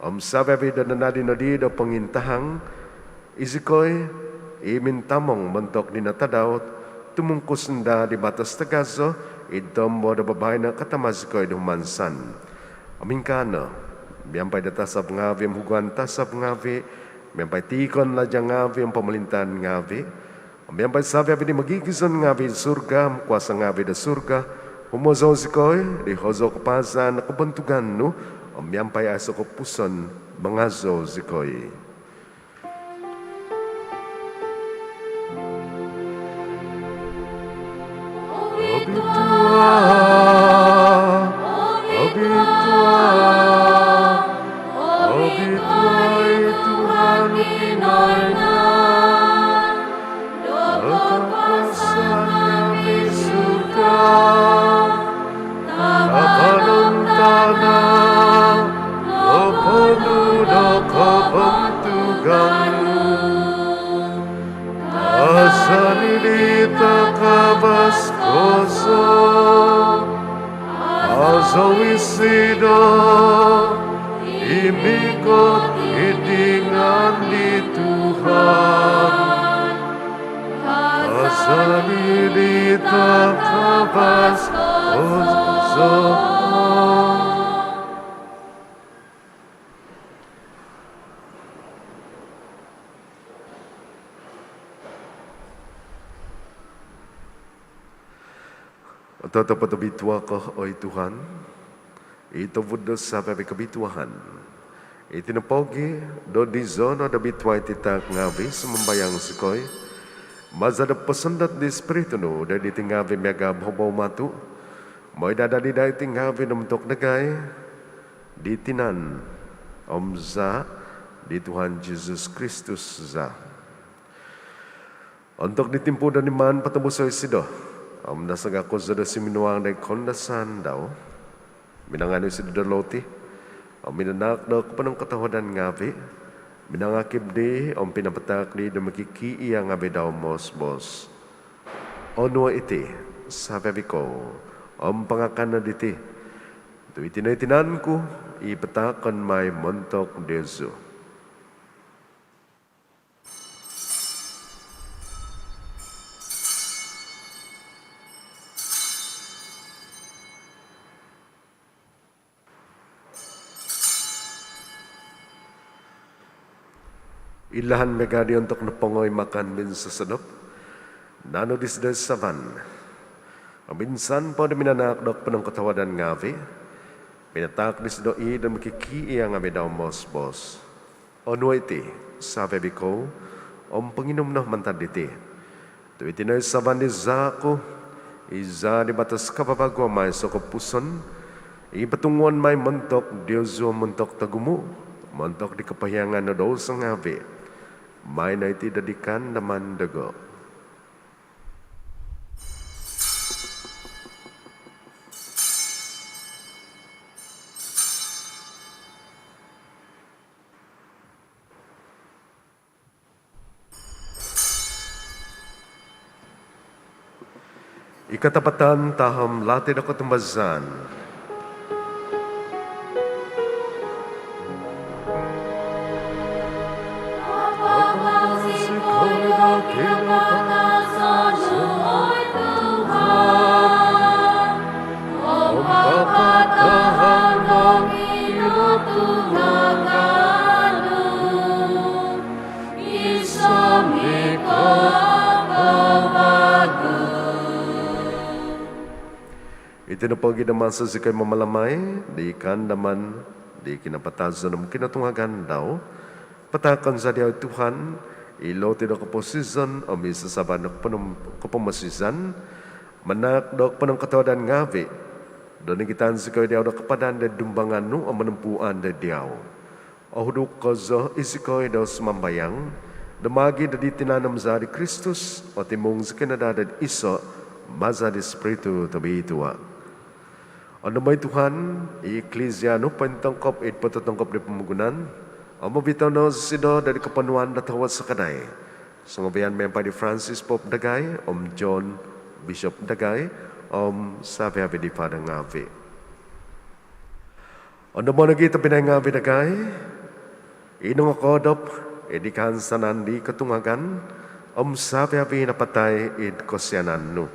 om savi-avi do nanadi nodi do pongintahang, izikoi i mintamong montok dino tadau, tumungkus no daa di batos tagazo id tombo do babaino katama zikoi do humansan. Om ingkaa no, miampai do tasab ngavi om huguan tasab ngavi, miampai tiikon laja ngavi om pomolintaan ngavi, om miampai savi-avi di mogigizon ngavi id surga om kuasa ngavi do surga, humozou zikoi di hozou kapaazan do kobontugan nu, om miampai aiso kopupuson mangazou zikoi. Obitua, obitua, obitua i Tuhan Kinoingan do kokuasaan id surga om id tana noponu do kobontugan nu. Kaazaan id takavas kozo. Azou isido i mikot id ngaan di Tuhan. Kaazaan id takavas kozo. Totopot obitua ko, oi Tuhan, i tuvud do savi-avi kobituaan. Iti nopogi do dizo no do bitua iti taak ngavi, sumambayang zikoi, maza do posondot di Spiritu nu doid diti ngavi miaga bohobou matu, moi do adadi daa iti ngavi do montok dagai di tinan om zaa di Tuhan Jesus Kristus za. Ontok di timpu do nimaan potobuso isido om nasaga kozo do suminuang doid koundasaan dau, minanganu isido do loti om minanaak do koponongkotohuadan ngavi, minangakib dii om pinapataak dii do mokikiia ngavi dau moos-boos: Onuo iti, savi-avi kou, om pangakan no diti, Tu' iti no i tinan ku i pataakon mai montok diozu. Ingkaa miaga di ontok nopongo i makan minsosodop, nanu disido i sasaban om insan po do minanaak do ponongkotohuadan ngaavi', pinataak disido i do mokiikia ngaavi' dau moos-boos: Onuo' iti savi-avi' kou om ponginum no mantad diti, tu' iti no i sasaban di zaa' ku, i zaa' di batos kavavagu om aiso' kopupuson, i potunguon mai montok diozu om montok togumu' montok di kopohiongan do douso ngaavi'. Maai no iti do di kaandaman dogo. I katapatan tahom lati do kotumbazaan. Papatahang zikoi do kinapatazon nu, oi Tuhan, om papatahang do kinotungagan nu. Iso mikavagu. Iti nopo gia do maso zikoi mamalamai di kaandaman di kinapatazon om kinotungagan dau, pataakon za diau, Tuhan, i loti do koposizon om i sasaban do koponom-, kopomosizan, manaak do ponongkotohuadan ngaavi', do nigitan zikoi diau do kapadan do dumbangan nu om monompuan do diau. Ohuduk kozo i zikoi do sumambayang, do maagi' do di tinan om zaa' di Kristus, otimung zikoi no daa do iso' maza' di Spiritu Tobitua. Ondomo' oi Tuhan i Iklisia nu pointongkop id pototongkop di pomogunan, om obito' no isido do di koponuan do tohuod sakadai, songovian miampai di Francis Pope dagai, om John Bishop dagai, om savi-avi' di Father ngaavi'. Ondomo' nogi' tobpinai ngaavi' dagai i nongokoodop id kaansanan di kotungagan, om savi-avi' napatai id kosianan nu.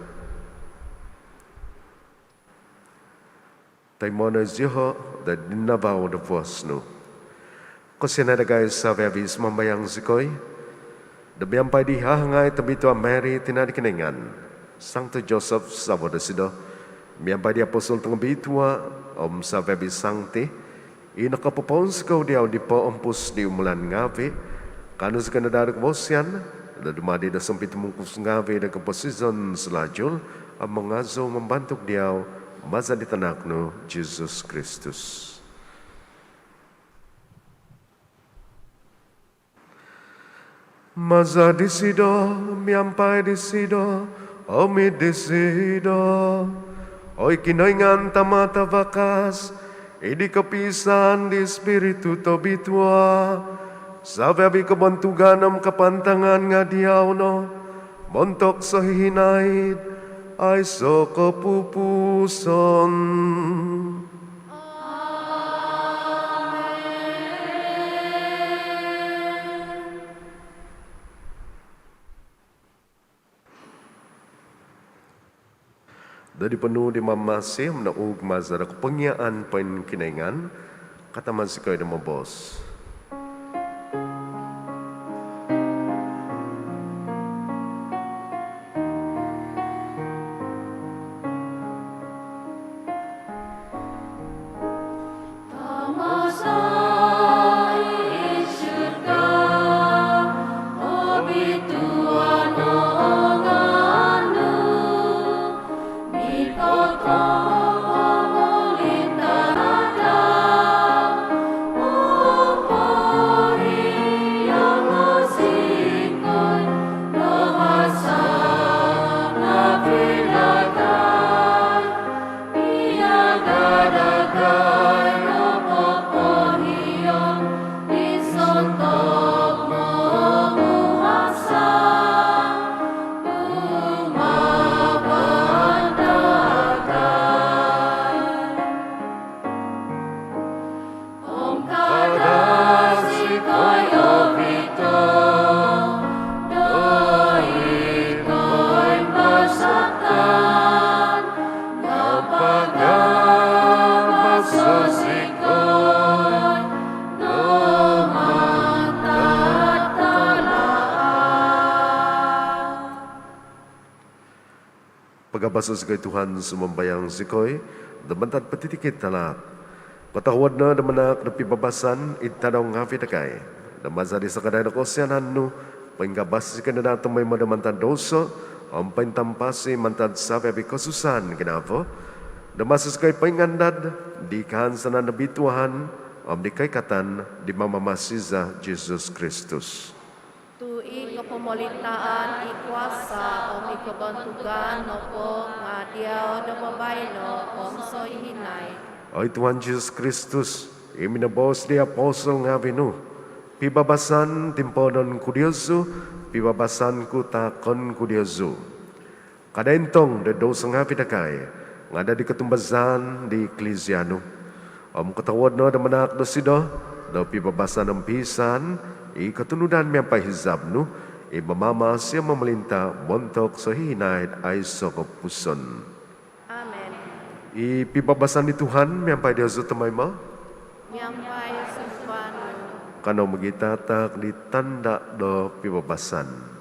Toimo' no zioho' do id navau do vuos nu. Kosianai dagai savi-avi', sumambayang zikoi, do miampai di hahangai Tobitua Mary, tina' di Kinoingan, Sangto Joseph savo' dosido, miampai di apostol tongobitua om savi-avi' sangti i nokopopounsikou diau di poompus di umulan ngaavi', kaanu zikoi no daa do kobosian do dumadi do sompitumungkus ngaavi' do koposizon salajul, om mangazou mambantug diau maza' di tanak nu Jesus Kristus. Maza' disido, miampai disido, om id disido, oi Kinoingan Tama' tavakas, id kopiisaan di Spiritu Tobitua, savi-avi' kobontugan om kapantangan nga' diau no, montok sohihinaid aiso' kopupuson. Do di ponuu' di Mamamasi om nouug maza' do kopongiaan poinkinoingan, kaanu zikoi do moboos. Tama za id surga, obituanan o ngaan nu, mikotohuod o kolintaan nu, Kabaso zikoi Tuhan, sumambayang zikoi, do mantad potitikid talaat. Kotohuod no do manaak do pibabasan id tadau ngaavi dagai, do maza di sakadai do kosianan nu, poingkabas zikoi no daa tomoimo do mantad douso, om pointampasi mantad savi-avi kosusaan ginavo, do maso zikoi poingandad di kahansanan do bituahan, om di koikatan di Mamamasi za Jesus Kristus. Tu i kopomolintaan, i kuasa, om i kobontugan nopo nga diau do babaino om sohihinaid. Oi Tuhan Jesus Kristus, i minoboos di apostol ngaavi nu, pibabasan timpoodon ku diozu, pibabasan ku taakon ku diozu. Kada intong do douso ngaavi dagai, nga dadi kotumbazaan di Eklisia nu. Om kotohuod no do manaak dosido do pibabasan om piisaan, i kotunudan miampai hizab nu, i mamamasi om momolinta montok sohihinaid aiso kopupuson. Amen. I pibabasan di Tuhan miampai diozu tomoimo. Miampai sunduan nu. Kanou mogitataak di tanda do pibabasan.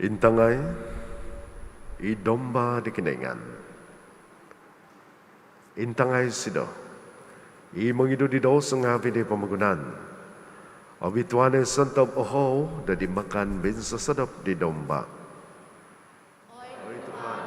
Intangai i Domba di Kinoingan. Intangai isido i mongidu di douso ngaavi di pomogunan. Obituanan sontob ohou do di makan minsosodop di Domba. Oi Tuhan,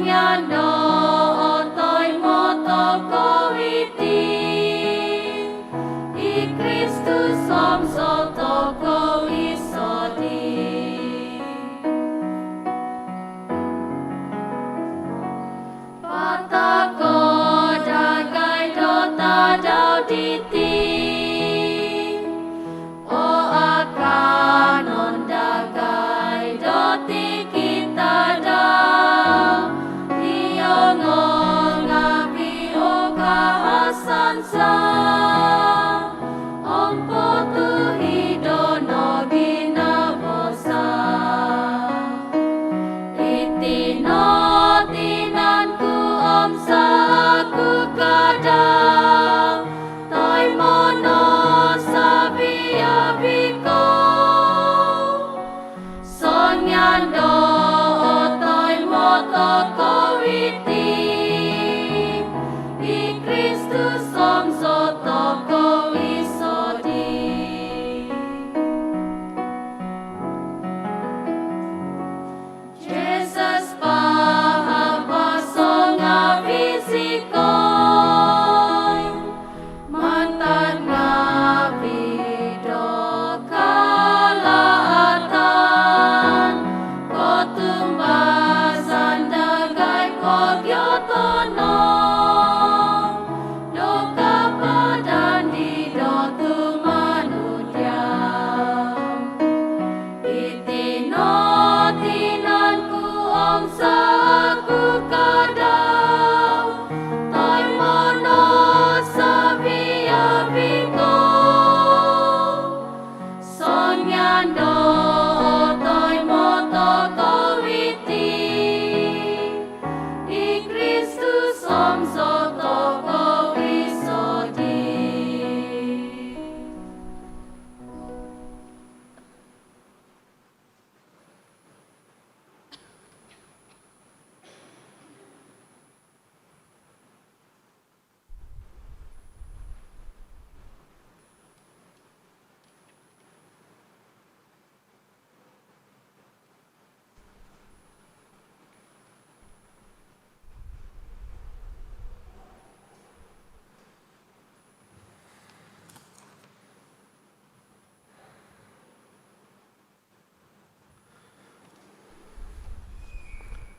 Iando otoimo tokou iti, i Kristus om zou tokou isodi. Patako dagai do tadau diti, o akanon dagai do tikid tadau, iongo ngaavi o kahasan za, om potuhido no ginavo za. Iti no tinan ku om zaa ku kadau, toimo no savi-avi kou. Songian do otoimo tokou iti, i Kristus om zou tokou isodi. Jesus pahabas o ngaavi zikoi, mantad ngaavi do kalaatan, kotumbazaan dagai pogiotonon, do kapadan di do tumanud diau. Iti no tinan ku om zaa ku kadau, toimo no savi-avi kou. Songian do otoimo tokou iti, i Kristus om zou tokou isodi.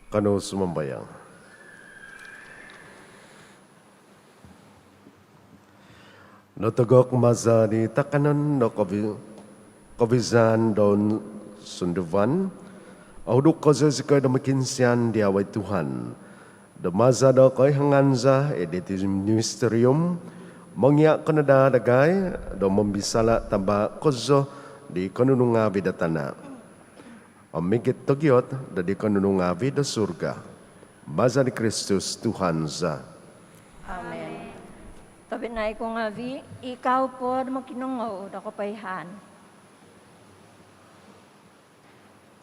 Kanou sumambayang. Notogok maza di takanon do kovi-, kovizaan do sunduvan, ohuduk kozo zikoi do mokiinsian dia, oi Tuhan, do maza do koihangan za id diti misterium, mongia' ko no daa dagai do mombisala' tamba' kozo di konunu ngaavi' do tana' om migit togiot do di konunu ngaavi' do surga. Maza di Kristus Tuhan za. Amen. Tobpinai ku ngaavi', ikau po do mokinongou do kopoihaan.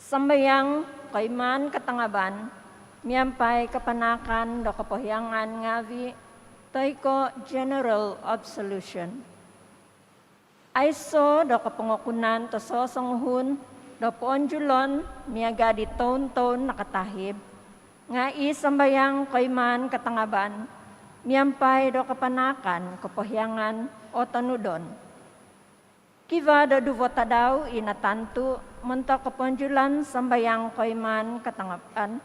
Sambayang koimaan katangaban miampai kapanaakan do kopohiongan ngaavi' toi ko' general absolution. Aiso' do kopongokunan tososonguhun do poonjulon miaga' di toun-toun nakatahib, nga' i sambayang koimaan katangaban miampai do kapanaakan kopohiongan o tonudon. Kivaa do duvo tadau i natantu' montok koponjulan sambayang koimaan katangaban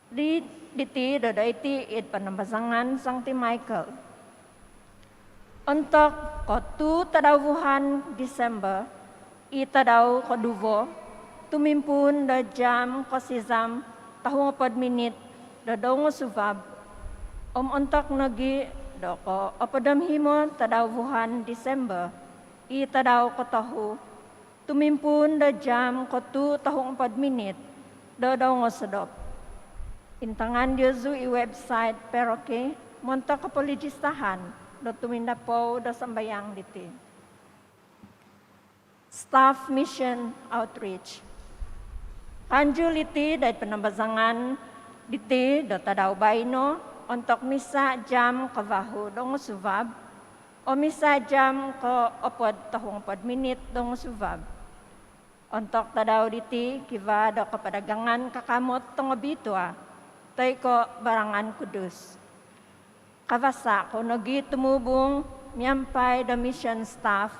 di, diti do doiti id panambazangan Sangti Michael. Ontok kotuu tadau vuhan Disember, i tadau koduvo, tumimpuun do jaam kosizam tohu ngopod minit do doungosuvab, om ontok nogi' do koopod om himo tadau vuhan Disember, i tadau kotohu, tumimpuun do jaam kotuu tohu ngopod minit do doungosodop. Intangan diozu i website paroki montok kopolijistahan do tumindapou do sambayang diti. Staff Mission Outreach. Kaanjul iti doid panambazangan diti do tadau baino' ontok misa' jaam kavahu' doungosuvab, om misa' jaam koopod tohu ngopod minit doungosuvab. Ontok tadau diti kivaa do kapadagangan kakamot tongobitua, toi ko' barangan kudus. Kavasa kou nogi' tumubung miampai do mission staff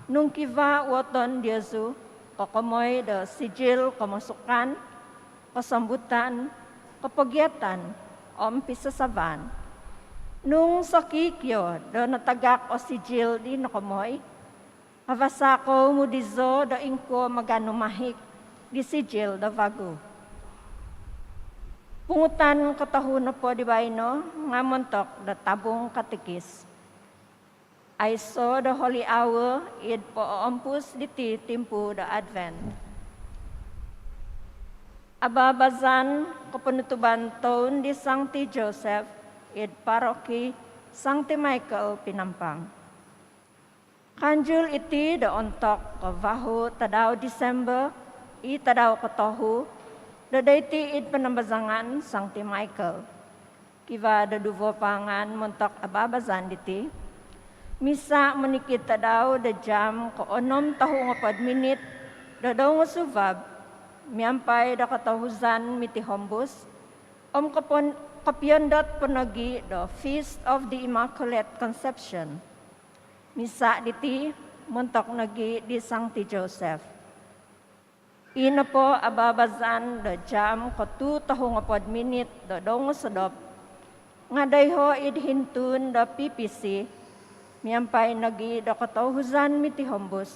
nung kivaa uhoton diozu kokomoi do sijil komosukan, kosombutan, kopogiatan om pisasavaan. Nung sokikio do natagak o sijil di nokomoi, kavasa kou mudizo do ingkuo maganu mahik di sijil do vagu. Pungutan kotohu nopo di baino nga' montok do tabung katikis. Aiso' do holy hour id poompus diti timpu do Advent. Ababazan koponutuban toun di Sangti Joseph id Paroki Sangti Michael Penampang. Kaanjul iti do ontok kavahu tadau Disember, i tadau kotohu, do doiti id panambazangan Sangti Michael. Kivaa do duvo paangan montok ababazan diti. Misa monikid tadau do jaam koonom tohu ngopod minit do doungosuvab, miampai do kotohuzan mitihombus, om kopon-, kopiondot po nogi' do Feast of the Immaculate Conception. Misa diti montok nogi' di Sangti Joseph. I nopo ababazan do jaam ko tuu tohu ngopod minit do doungosodop nga' doiho' id hintuun do P P C, miampai nogi' do kotohuzan mitihombus.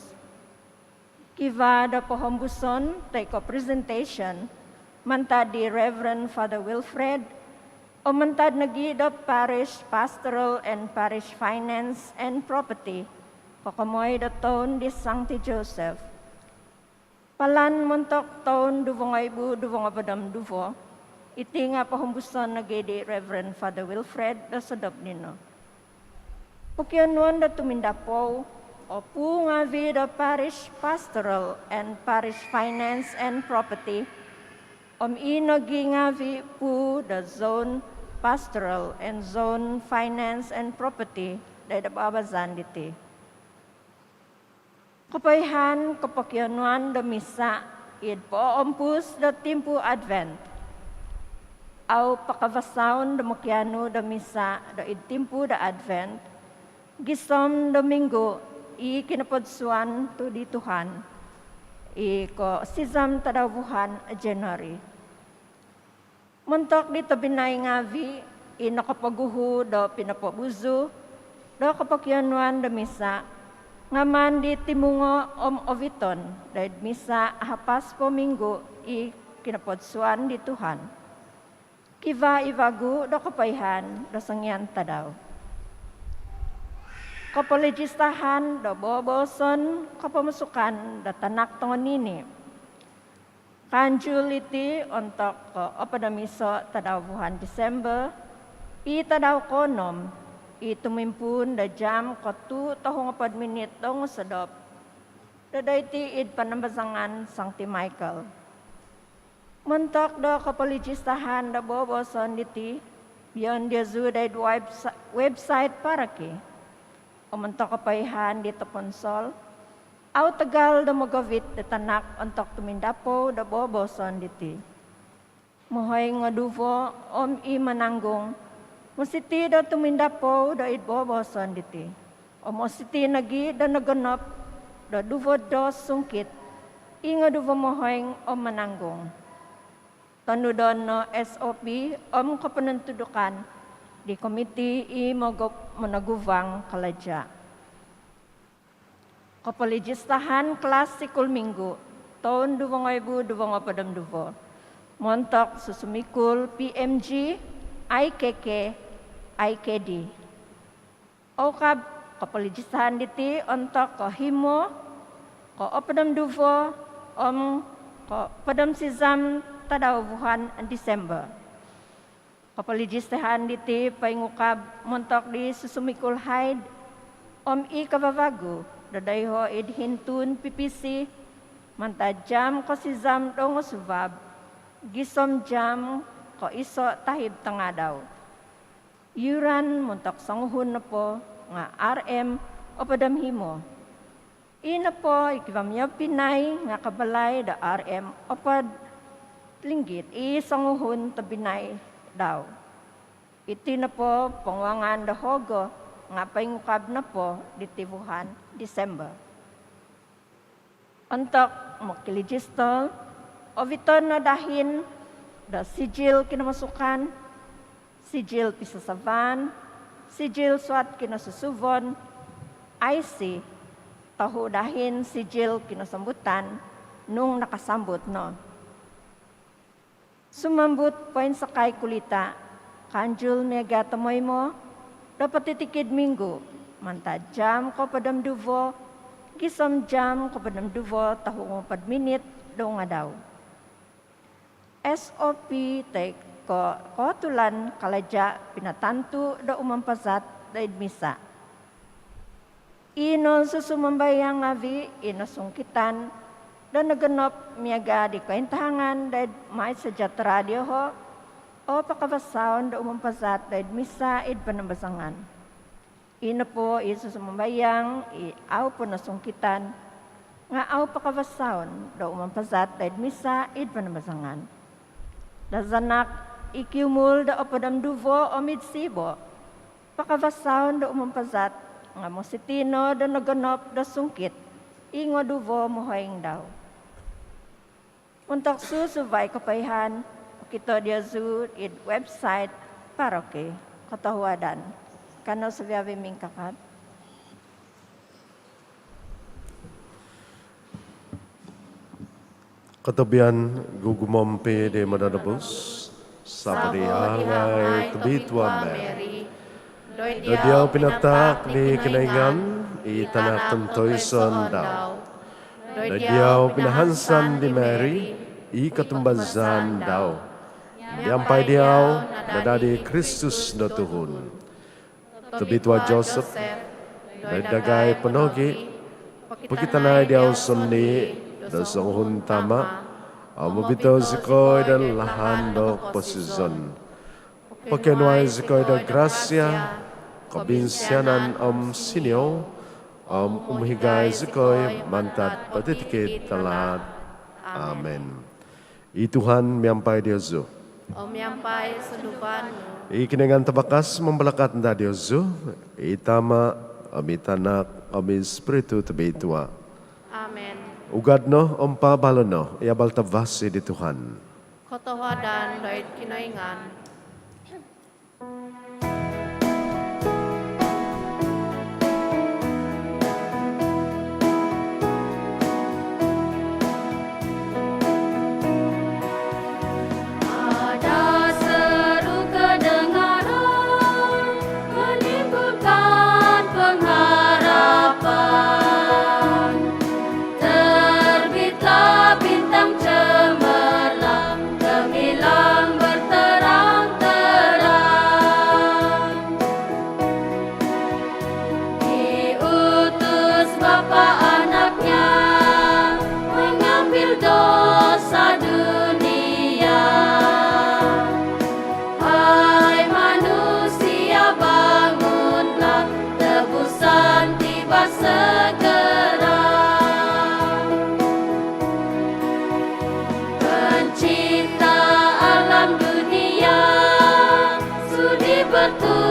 Kivaa do pohombuson toi ko' presentation mantad di Reverend Father Wilfred, om mantad nogi' do Parish Pastoral and Parish Finance and Property kokomoi do toun di Sangti Joseph. Palan montok toun duvo ngoibu duvo ngopod om duvo, iti nga' pohombuson nogi' di Reverend Father Wilfred do sodop dino. Pokionuon do tumindapou o puu ngaavi' do Parish Pastoral and Parish Finance and Property, om i nogi' ngaavi' puu do Zone Pastoral and Zone Finance and Property do id ababazan diti. Kopoihaan kopokionuan do misa id poompus do timpu Advent. Au pakavasaon do mokianu do misa do id timpu do Advent gisom do minggu i kinopodsuan tu' di Tuhan, i kosizam tadau vuhan Januari. Montok di tobpinai ngaavi' i nokopoguhu do pinopobuzu do kopokionuan do misa nga' maan di timungo' om oviton do id misa hapas po minggu i kinopodsuan di Tuhan. Kivaa i vagu do kopoihaan do songian tadau. Kopolijistahan do booboson kopomosukan do tanak tongonini'. Kaanjul iti ontok ko opod om iso tadau vuhan Disember, i tadau koonom, i tumimpuun do jaam ko tuu tohu ngopod minit doungosodop, do doiti id panambazangan Sangti Michael. Montok do kopolijistahan do booboson diti, bion diozu do id webs-, website paroki. Om montok kopoihaan di toponsol, au tagal do mogovit do tanak ontok tumindapou do booboson diti. Mohoing o duvo om i mananggung mositi do tumindapou do id booboson diti. Om mositi nogi do nogonop do duvo dos sungkit i ngoduvo mohoing om mananggung. Tonudon no S O P om koponontudukan di komiti i mogo-, monoguvang kalaja. Kopolijistahan kelas sikul minggu toun duvo ngoibu duvo ngopod om duvo montok susumikul P M G, I K K, I K D. Oukab kopolijistahan diti ontok kohimo, koopod om duvo om koopod om sizam tadau vuhan Disember. Kopolijistahan diti poingukab montok di susumikul haid om i kavavagu do doiho id hintuun P P C mantad jaam kosizam doungosuvab gisom jaam koiso tahib tangaadau. Iuran montok songuhun nopo nga R M opod om himo. I nopo i kivaa miobpinai nga kabalai do R M opod linggit i songuhun tobpinai dau. Iti nopo ponguangan do hogo nga' poingukab nopo diti vuhan Disember. Ontok mokilijistol, oviton no dahin do sijil kinomasukan, sijil pisasavaan, sijil suat kinosusuvon, I C, tohu dahin sijil kinosombutan nung nakasambut no. Sumambut poinsakai kulita, kanjul miaga tomoimo do potitikid minggu mantad jam kohopod om duvo gisom jam kohopod om duvo tohu om opod minit do ngadau. S O P toi ko kootulan kalaja pinatantu do umampazat doid misa. I nosusumambayang ngaavi' i nosungkitan do nogonop miaga di kointahangan doid MySejahtera dioho o pakavasaon do umampazat doid misa id panambazangan. I nopo i susumambayang i au po nosungkitan nga' au pakavasaon do umampazat doid misa id panambazangan. Dazanak i kiumul do opod om duvo om id siibo pakavasaon do umampazat nga' mositi no do nogonop do sungkit i ngoduvo mohoing dau. Ontok susuvai kopoihaan, okito diozu id website paroki. Kotohuadan. Kanou savi-avi mingkakat. Kotobian gugumompi di Mononobus, savo di hahangai tobitua Mary. Doid diau pinataak di Kinoingan i Tanak tontoiso dau. Doid diau pinahansan di Mary i kotumbazaan dau. Miampai diau nadadi i Kristus do tuhun. Tobitua Joseph, doid dagai po nogi pokitanai diau sondii do songuhun tama om ovito zikoi do lahan do koposizon. Pokionuai zikoi do grasia, kobinsianan om siniou om umohigai zikoi mantad potitikid talaat. Amen. I Tuhan miampai diozu. Om miampai sunduvan nu. I Kinoingan tavakas mambalakat daa diozu, i Tama om i Tanak om i Spiritu Tobitua. Amen. Ugad no om paabalo no i abal tavasi di Tuhan. Kotohuadan doid Kinoingan. Ada seru kedengaran, menimbulkan pengharapan. Terbitlah bintang cemerlang, gemilang berterang-terang. Diutus Bapa Anaknya, mengambil dosa dunia. Hai manusia, bangunlah, tebusan tiba segera. Pencipta alam dunia sudi bertutur